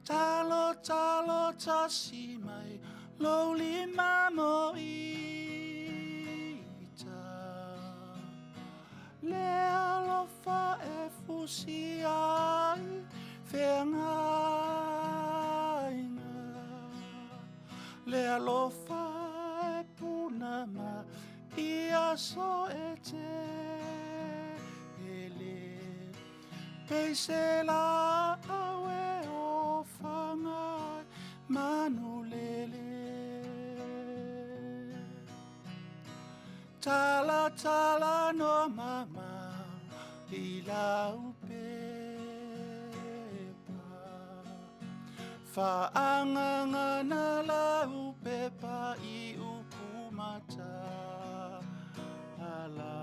S1: Talo talo tasi mai lou lima mo ita Le alofa e fusi ai feagaiga Le alofa e puna mai i aso e tele Peise la au e o whangai manu lele Tala tala no mama i lau pepa Whaanganga na lau pepa i upu mata ala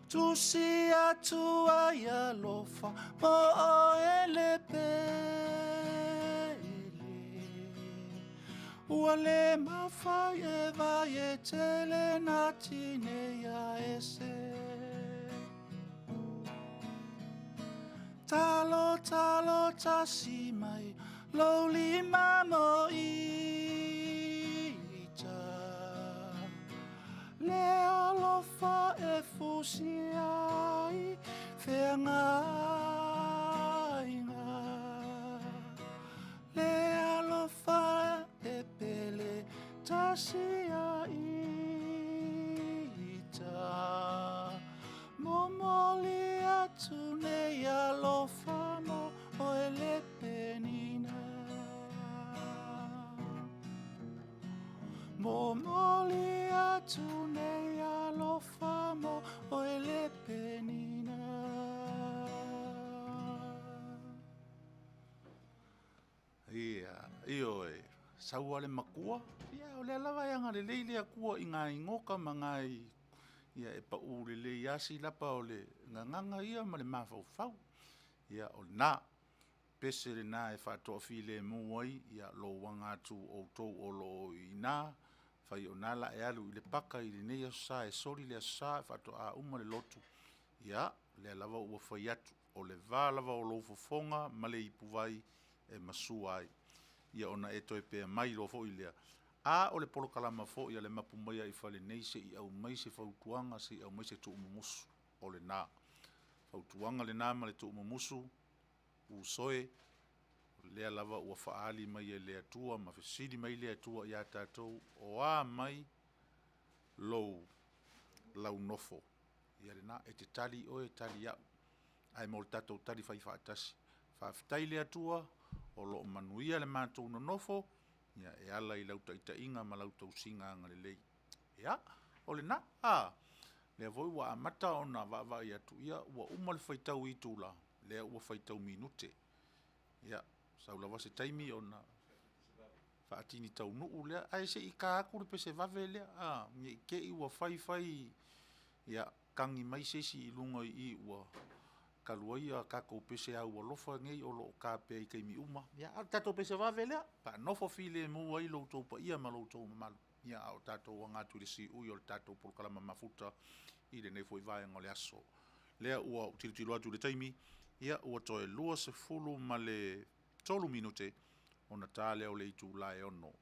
S1: Tusi atu ai alofa mo oe le pele Ua le mafai e vai e tele na tine ia ese Talo talo tasi mai lou lima mo ita Le alofa e fusi ai feagaiga Le alofa e pele tasi a ita Momoli atu nei alofa mo oe le penina Momoli atu nei alofa mo oe le penina. Ia, ioe, sau a le makua, ia, o lea lava e agalelei le Atua i ngā igoka ma ngā i, ia, e paʻū lelei lava silapa o le gagaga ia ma le mafaufau. Ia, o lena. Pese lena e faatoafilemu ai ia lou aga atu o outou o lo o i ina, fai o na la e alu i le paka i lenei aso sa e soli le aso sa faatoa uma le lotu, ia, lea lava ua fai atu, o le va lava o lou fofoga ma le ipuvai e masua ai. Ia ona e toe pea mai loa foi lea, a o le polokalama foi a le mapu mai i fale nei se i aumai se fautuaga, se i aumai se tuumumusu, o lena. Fautuaga lena ma le tuumumusu, uso e, o lea lava ua faaali mai e le Atua ma fesili mai le Atua ia tatou, o a mai lou lau nofo? Ia lena, e te tali oe, tali au, ae mo le tatou tali fai faatasi. Faafetai le Atua, o lo o manuia le matou nonofo, ia e ala i lau taitaiga ma lau tausiga agalelei. Ia, o lena, a, lea foi ua amata ona vaavaai atu, ia ua uma le faitau itula, lea ua faitau minute. Ia, sau lava se taimi ona... Faatini taunuu lea, ae se i ka atu le pese vave lea, a, ne i te i ua fai fai, ia, tagi mai se isi i luga i i ua talu ai a tatou pese aualofa nei o lo o ta pea i taimi uma. Ia, a o le tatou pese vave lea, faanofo filemu ai lo outou paia ma lo outou mamalu, ia a o tatou aga atu i le siui o le tatou polokalama mafuta i lenei foi vaega o le aso. Lea ua ou tilotilo atu i le taimi, ia ua toe 23 minute ona ta lea o le itula e 6.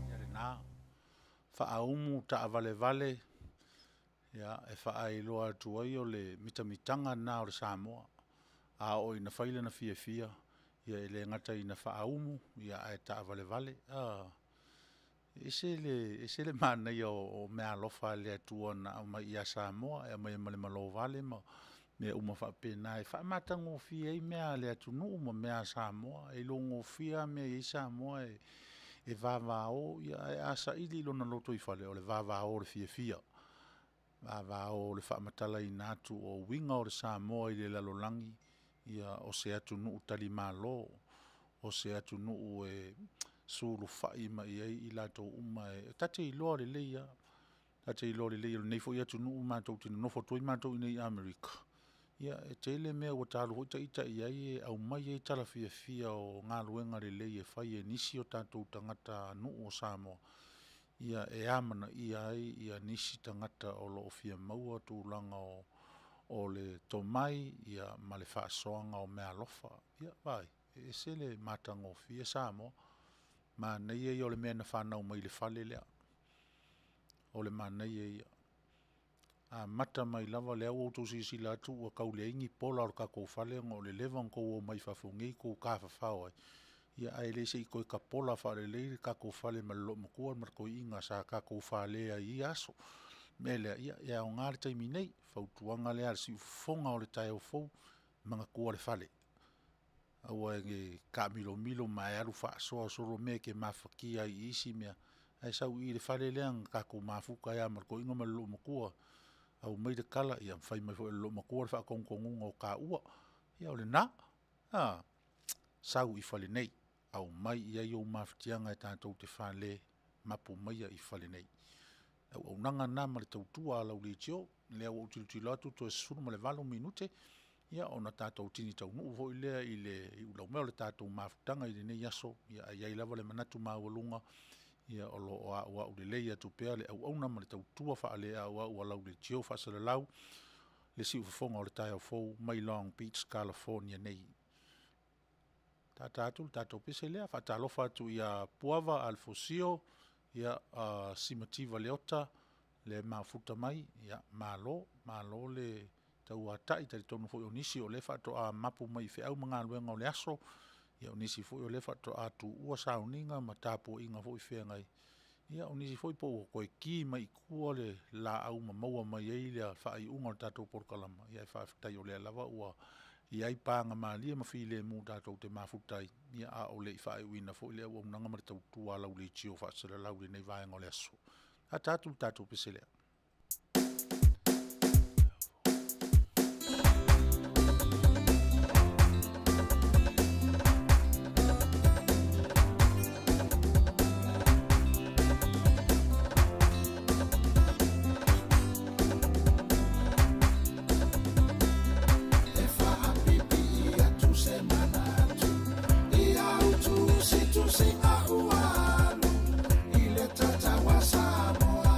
S1: Ia lena, faaumu taavalevale ia, e faailoa atu ai o le mitamitaga lena o le Samoa. A oo ina fai lona fiafia, ia e le gata ina faaumu, ia ae taavalevale. E ese le, ese le manaia o meaalofa a le Atua na aumai ia Samoa, e aumai ma le malovale ma mea uma faapena e faamatagofie ai mea a le atunuu ma mea a Samoa. E iloagofie lava mea e i ai Samoa e vavao, ae a saili i lona lotoifale, o le vavao o le fiafia, vavao o le faamatalaina atu o uiga o le Samoa i le lalolagi, ia o se atunuu talimalo, o se atunuu e sulufai mai i ai i latou uma e ta te iloa lelei lava, ta te iloa lelei o lenei foi atunuu matou te nonofo atu ai matou i inei i Amerika, ia e tele mea ua ta alu foi ita i ai e aumai ai tala fiafia o galuega lelei e fai e nisi o tatou tagatanuu o Samoa, ia e amanaia ai nisi tagata o lo o fia maua tulaga o le tomai ma le faasoaga o meaalofa. Ia, vaai, e ese le matagofie Samoa. Manaia ia o le mea na fanau mai i le fale lea. O le manaia ia. Amata mai lava, lea ua outou silasila atu ua tau leai ni pola o le tatou fale ona o le leva ona outou omai i fafo nei tou tafafao ai. Ia ae le se i toe tapola faalelei le tatou fale ma le loomatua ma le toeaina sa tatou fale ai i ia aso. O le mea lea, ia e aoga le taimi nei, fautuaga lea a le siufofoga o le taeao fou, manatua le fale. Aua ne i taamilomilo ma e alu faasoa solo mea e te mafatia ai i isi mea, ae sau i i le fale lea na tatou mafuta ai lava ma le toeaina ma le loomatua, aumai le tala, ia fai mai foi e le loomatua le faatonutonuga o taua. Ia o lena, a, sau i fale nei, aumai i ai ou mafatiaga e tatou te fale, mapu maia i fale nei. Le auaunaga lena ma le tautua a lau leitio, lea ua ou tilotilo atu toe 18 minute ia ona tatou tini taunuu foi lea i le iulaumea o le tatou mafutaga i lenei aso, ae i ai lava le manatu maualuga, ia o lo o auau lelei atu pea le auauna ma le tautua faaleauau a lau leitio faasalalau le siufofoga o le taeao fou mai Long Beach, California nei. Tata atu le tatou pese lea, faatalofa atu ia Puava Alefosio, ia Simativa Leota, le mafuta mai, ia malo, malo le tauatai. Talitonu foi o nisi o lea faatoa mapu mai i feau ma galuega o le aso, ia o nisi foi o lea faatoa tuua sauniga ma tapuaiga foi feagai, ia o nisi foi po ua toe ki mai i tua le laau ma maua mai ai le faaiuga o le tatou polokalama, ae faafetai o lea lava ua i ai pagamalie ma filemu tatou te mafuta ai, a o le i faaiuina foi le auaunaga ma le tautua a lau leitio faasalalau i lenei vaega o le aso. Lata atu le tatou pese lea.
S7: E faapipii atu se manatu ia utusitusiga ua alu i le tatau a Samoa.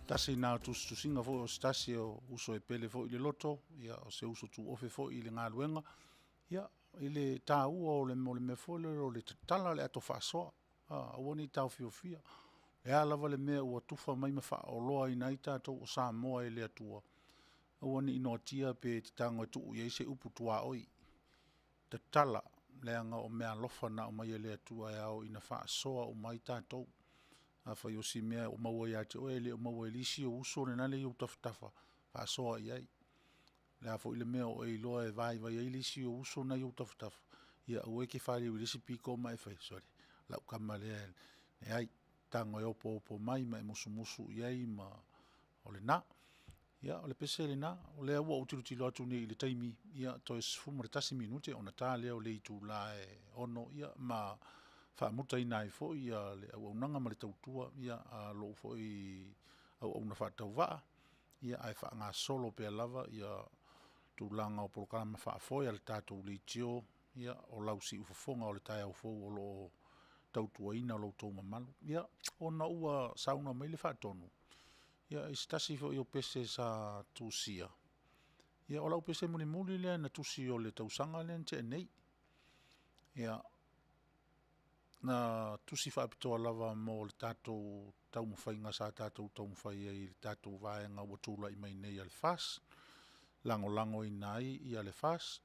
S1: Tasi na o tusitusiga foi o se tasi o uso e pele foi i le loto, ia, o se uso tuofe foi i le galuega, ia, i le taua o le, o le mea foi lele o le tatala o le ato faasoa, aua ne i taofiofia. O le a lava le mea ua tufa mai ma faaoloaina ai tatou o Samoa e le Atua, aua ne i noatia pe e te tago e tuu i ai se upu tuaoi. Tatala, leaga o meaalofa na aumai e le Atua e ao ina faasoa uma ai tatou. Afai o si mea o maua ia te oe e le o maua i le isi ou uso lena e i ou tafatafa, faasoa i ai. O le a foi le mea o e iloa e vaivai ai le isi ou uso lena e i ou tafatafa, ia aua e te faliu i le isi pito ma e fai, sole, o lau tama lea, leai, tago e opoopo mai ma e musumusu i ai ma o lena. Ia, o le pese lena, o lea ua ou tilotilo atu nei i le taimi, ia, toe 11 minute ona ta lea o le itula e 6, ia, ma faamutaina ai foi ia le auaunaga ma le tautua ia, a lou foi auauna faatauvaa, ia, ae faagasolo pea lava ia tulaga o polokalame faafoe a le tatou leitio, ia, o lau siufofoga o le taeao fou o lo o tautuaina lo outou mamalu. Ia, ona ua saunoa mai le Faatonu, ia, i se tasi foi o pese sa tusia, ia, o lau pese mulimuli lea na tusi o le tausaga lea na tea nei. Ia, na tusi faapitoa lava mo le tatou taumafaiga sa tatou taumafai ai i le tatou vaega ua tulai mai nei a le FAST, lagolagoina ai ia le FAST.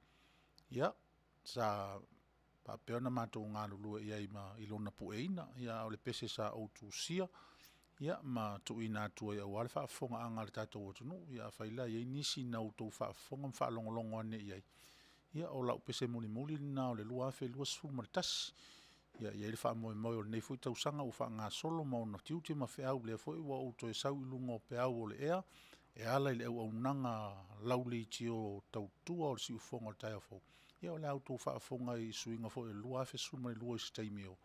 S1: Ia, sa faapea ona matou galulue i ai ma i lona pueina. Ia, a o le pese sa ou tusia, ia, ma tuuina atu ai aua le faafofogaaga a le tatou atunuu. Ia afai la e i ai nisi na outou faafofoga ma faalogologo ane i ai, ia, o lau pese mulimuli lena o le 2021. Ia, e i ai le faamoemoe o lenei foi tausaga ua faagasolo ma ona tiute ma feau, lea foi ua ou toe sau i luga o peau o le ea e ala i le auaunaga lauleitio tautua o le siufofoga o le taeao fou. Ia o le a outou faafofoga i suiga foi o le 2012 i se taimi o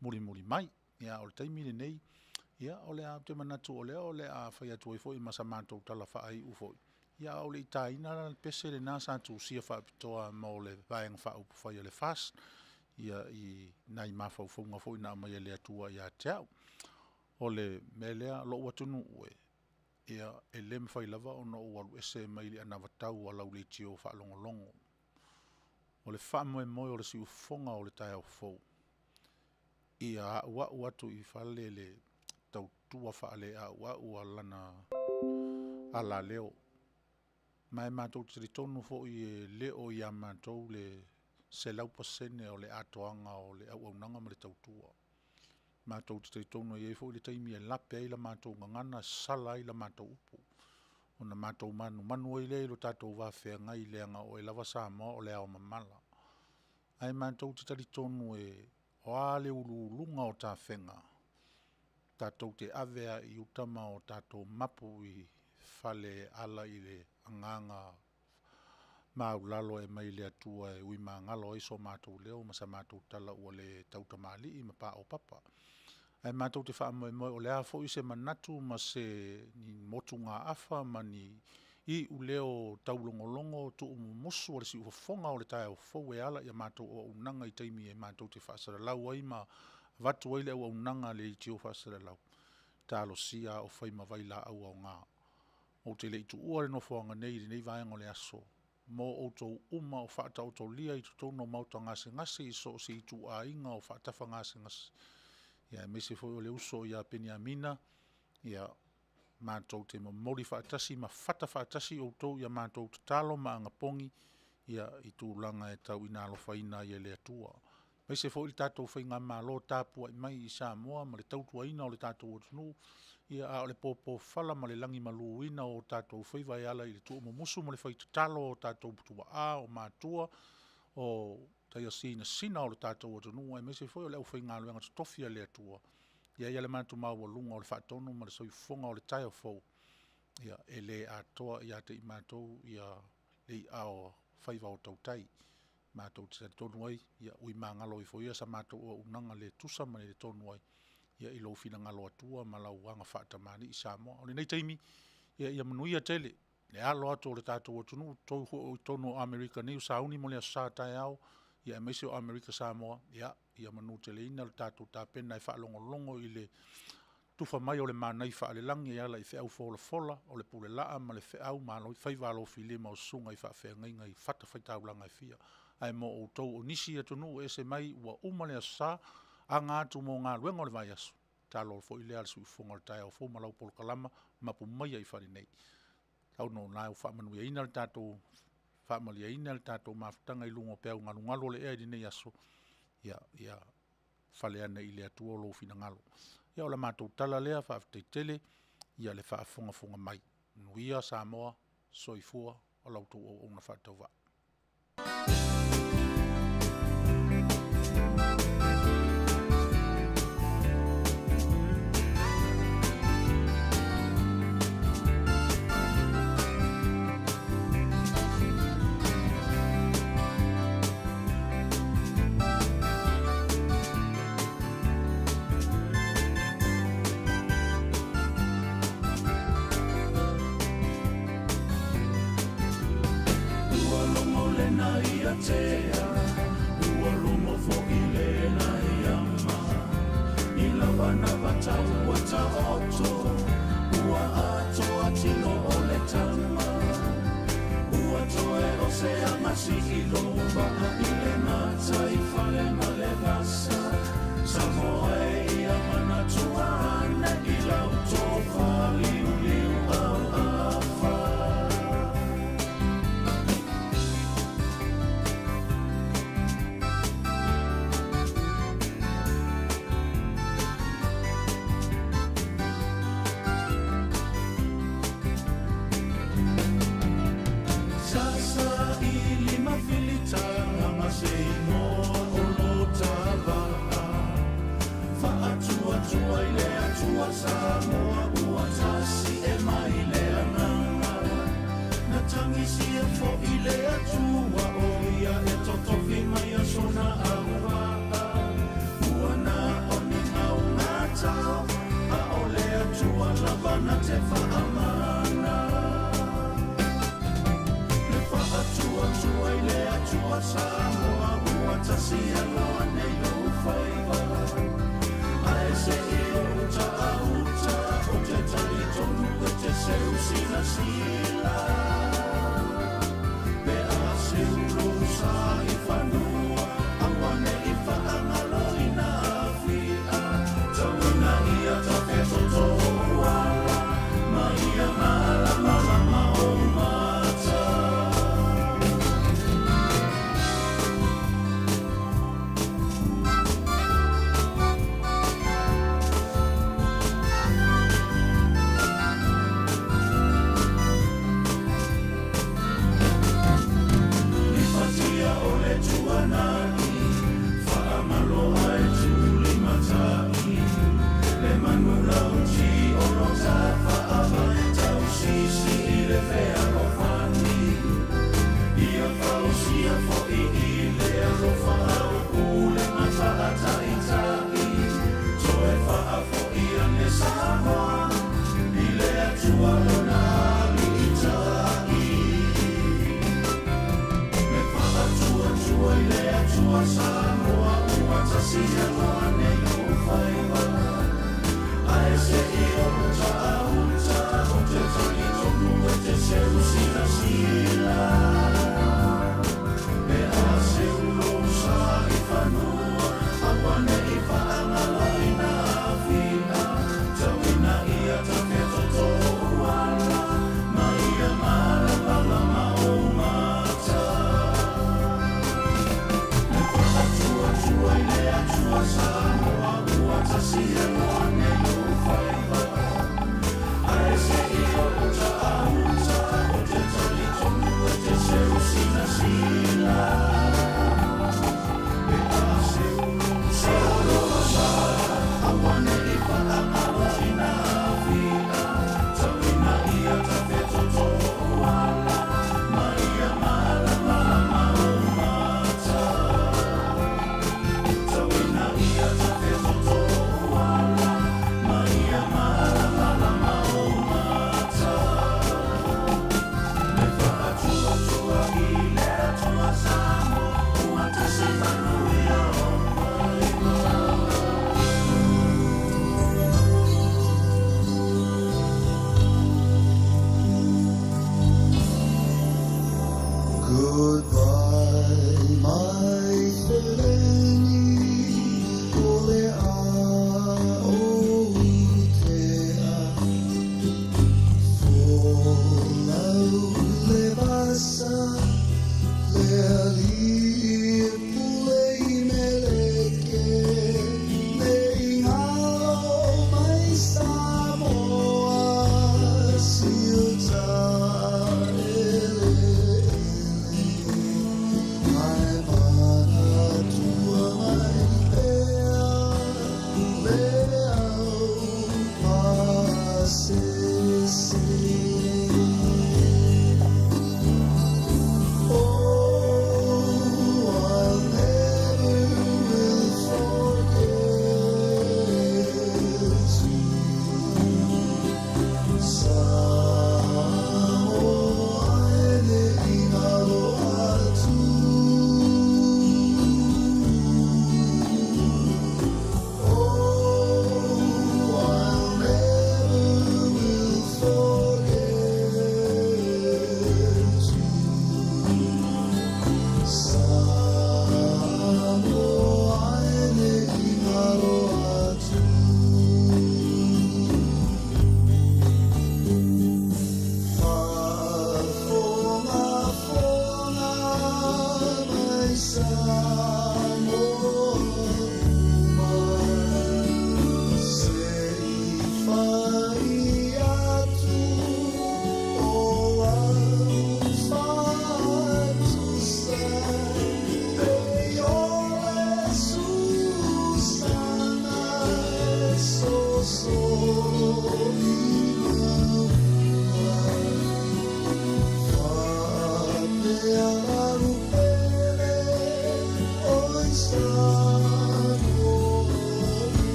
S1: mulimuli mai. Ia, a o le taimi lenei, ia, o le a, ou te manatu o lea o le a fai atu ai foi ma sa matou tala faaiu foi, ia a o le i taina la le pese lena sa tusia faapitoa mo le Vaega Faaupufai a le FAST, ia, i nai mafaufauga foi na aumai e le Atua ia te au. O le mea lea, lou atunuu e, ia, e le mafai lava ona ou alu ese mai le anavatau a lau leitio faalogologo. O le faamoemoe o le siufofoga o le taeao fou, ia auau atu i fale le tautua faaleauau a lana alaleo. Ma e matou te talitonu foi e le o ia matou le 100% o le atoaga o le auaunaga ma le tautua. Matou te talitonu e i ai foi le taimi e lape ai la matou gagana, sala ai la matou upu, ona matou manumanu ai lea i lo tatou va feagai leaga o oe lava Samoa o le ao mamala. Ae matou te talitonu e o a le uluuluga o tafega, tatou te ave lava i uta ma o tatou mapu i fale e ala i le agaga maualalo e aumai le Atua e uimagalo ai so matou leo ma sa matou tala ua le tautamalii ma paopapa. Ae matou te faamoemoe o le a foi se manatu ma se ni motugaafa ma ni iuleo taulogologo tuumumusu o le siufofoga o le taeao fou e ala i a matou auaunaga i taimi e matou te faasalalau ai ma avatu ai le auaunaga a le leitio faasalalau, talosia a o fai ma vailaau aoga. Ou te le i tuua le nofoaga nei i lenei vaega o le aso, mo outou uma o faataotolia i totonu o maota gasegase i so o se ituaiga o faatafa gasegase, ia aemaise foi o le uso ia Peniamina, ia matou te momoli faatasi ma fata faatasi outou i a matou tatalo ma agapogi ia i tulaga e tau ina alofaina ai e le Atua. Aemaise foi le tatou faigamalo tapuai mai i Samoa ma le tautuaina o le tatou atunuu, ia a o le popofala ma le lagimaluina o tatou faiva e ala i le tuumumusu ma le faitatalo a tatou tuaa, o matua, o taiasinasina o le tatou atunuu, aemaise foi o le aufaigaluega totofi a le Atua. E i ai lava le manatu maualuga o le faatonu ma le soifofoga o le taeao fou, ia, e le atoa ia te i matou ia le i'a o faiva o tautai. Matou te talitonu ai, ia uimagalo ifo ia sa matou auaunaga le tusa ma le tonu ai, ia i lou finagalo Atua ma lau aga faatamalii Samoa. O lenei taimi, ia, ia manuia tele le alo atu o le tatou atunuu, outou foi o i totonu o Amerika nei o sauni mo le Aso Sa taeao, ia aemaise o Amerika Samoa, ia, ia manuteleina le tatou tapena e faalogologo i le Tufa mai o le manai faalelagi e ala i feau folafola o le pule laa ma le feau malo faiva alofilima o susuga i faafeagaiga i fatafaitaulaga e fia. Ae mo outou o nisi atunuu e ese mai ua uma le Aso Sa, aga atu mo galuega o le vaiaso, talo foi lea a le siufofoga o le taeao fou ma lau polokalama mapu maia i fale nei. Tau no na ua faamanuiaina le tatou faamalieina le tatou mafutaga i luga o peau galugalu o le ea i lenei aso. Ia, ia fale ane i le Atua lou finagalo. Ia o la matou tala lea, faafetai tele ia le faafogafoga mai. Manuia Samoa, soifua o la outou auauna faatauvaa.
S7: Ua logo lena ia tea, ua logo fo'i lena ia ma. I lava na vatau ua taoto, ua atoa tino o le tama. Ua toe o se agasi i lou vaa i le gataifale ma le vasa. Samoa e ia manatua ane i lau tofa liuliu auafa. Sasa i lima filitaga ma se igoa o lo tavaa. Faatuatua i le Atua Samoa ua tasi e mai le agaga. Na tagisia fo'i le Atua o ia e totofi mai aso na auvaa. Ua na o ni gaugatao, a o le Atua lava na te faamana. Le faatuatua i le Atua Samoa ua tasi aloa nei ou faiva. Ae se'i ou taauta o te talitonu e te seu silasila. Pe a seu lou sa i fanua, aua ne'i faagaloina afia. Tauina ia tafe toto ou ala, ma ia malamalama ou mata. Lipatia o le tuanai, faamalo ai tulimatai. Le manulauti o lo tafaava, tausisi i le fealofani. Ia fausia fo'i i le alofa au le mataataitai. Toe faafo'i ane Samoa, i le Atua lona aliitai. Le faatuatua i le Atua Samoa ua tasi aloa nei ou faiva. Ae se'i ou taauta o te talitonu e te seu silasila.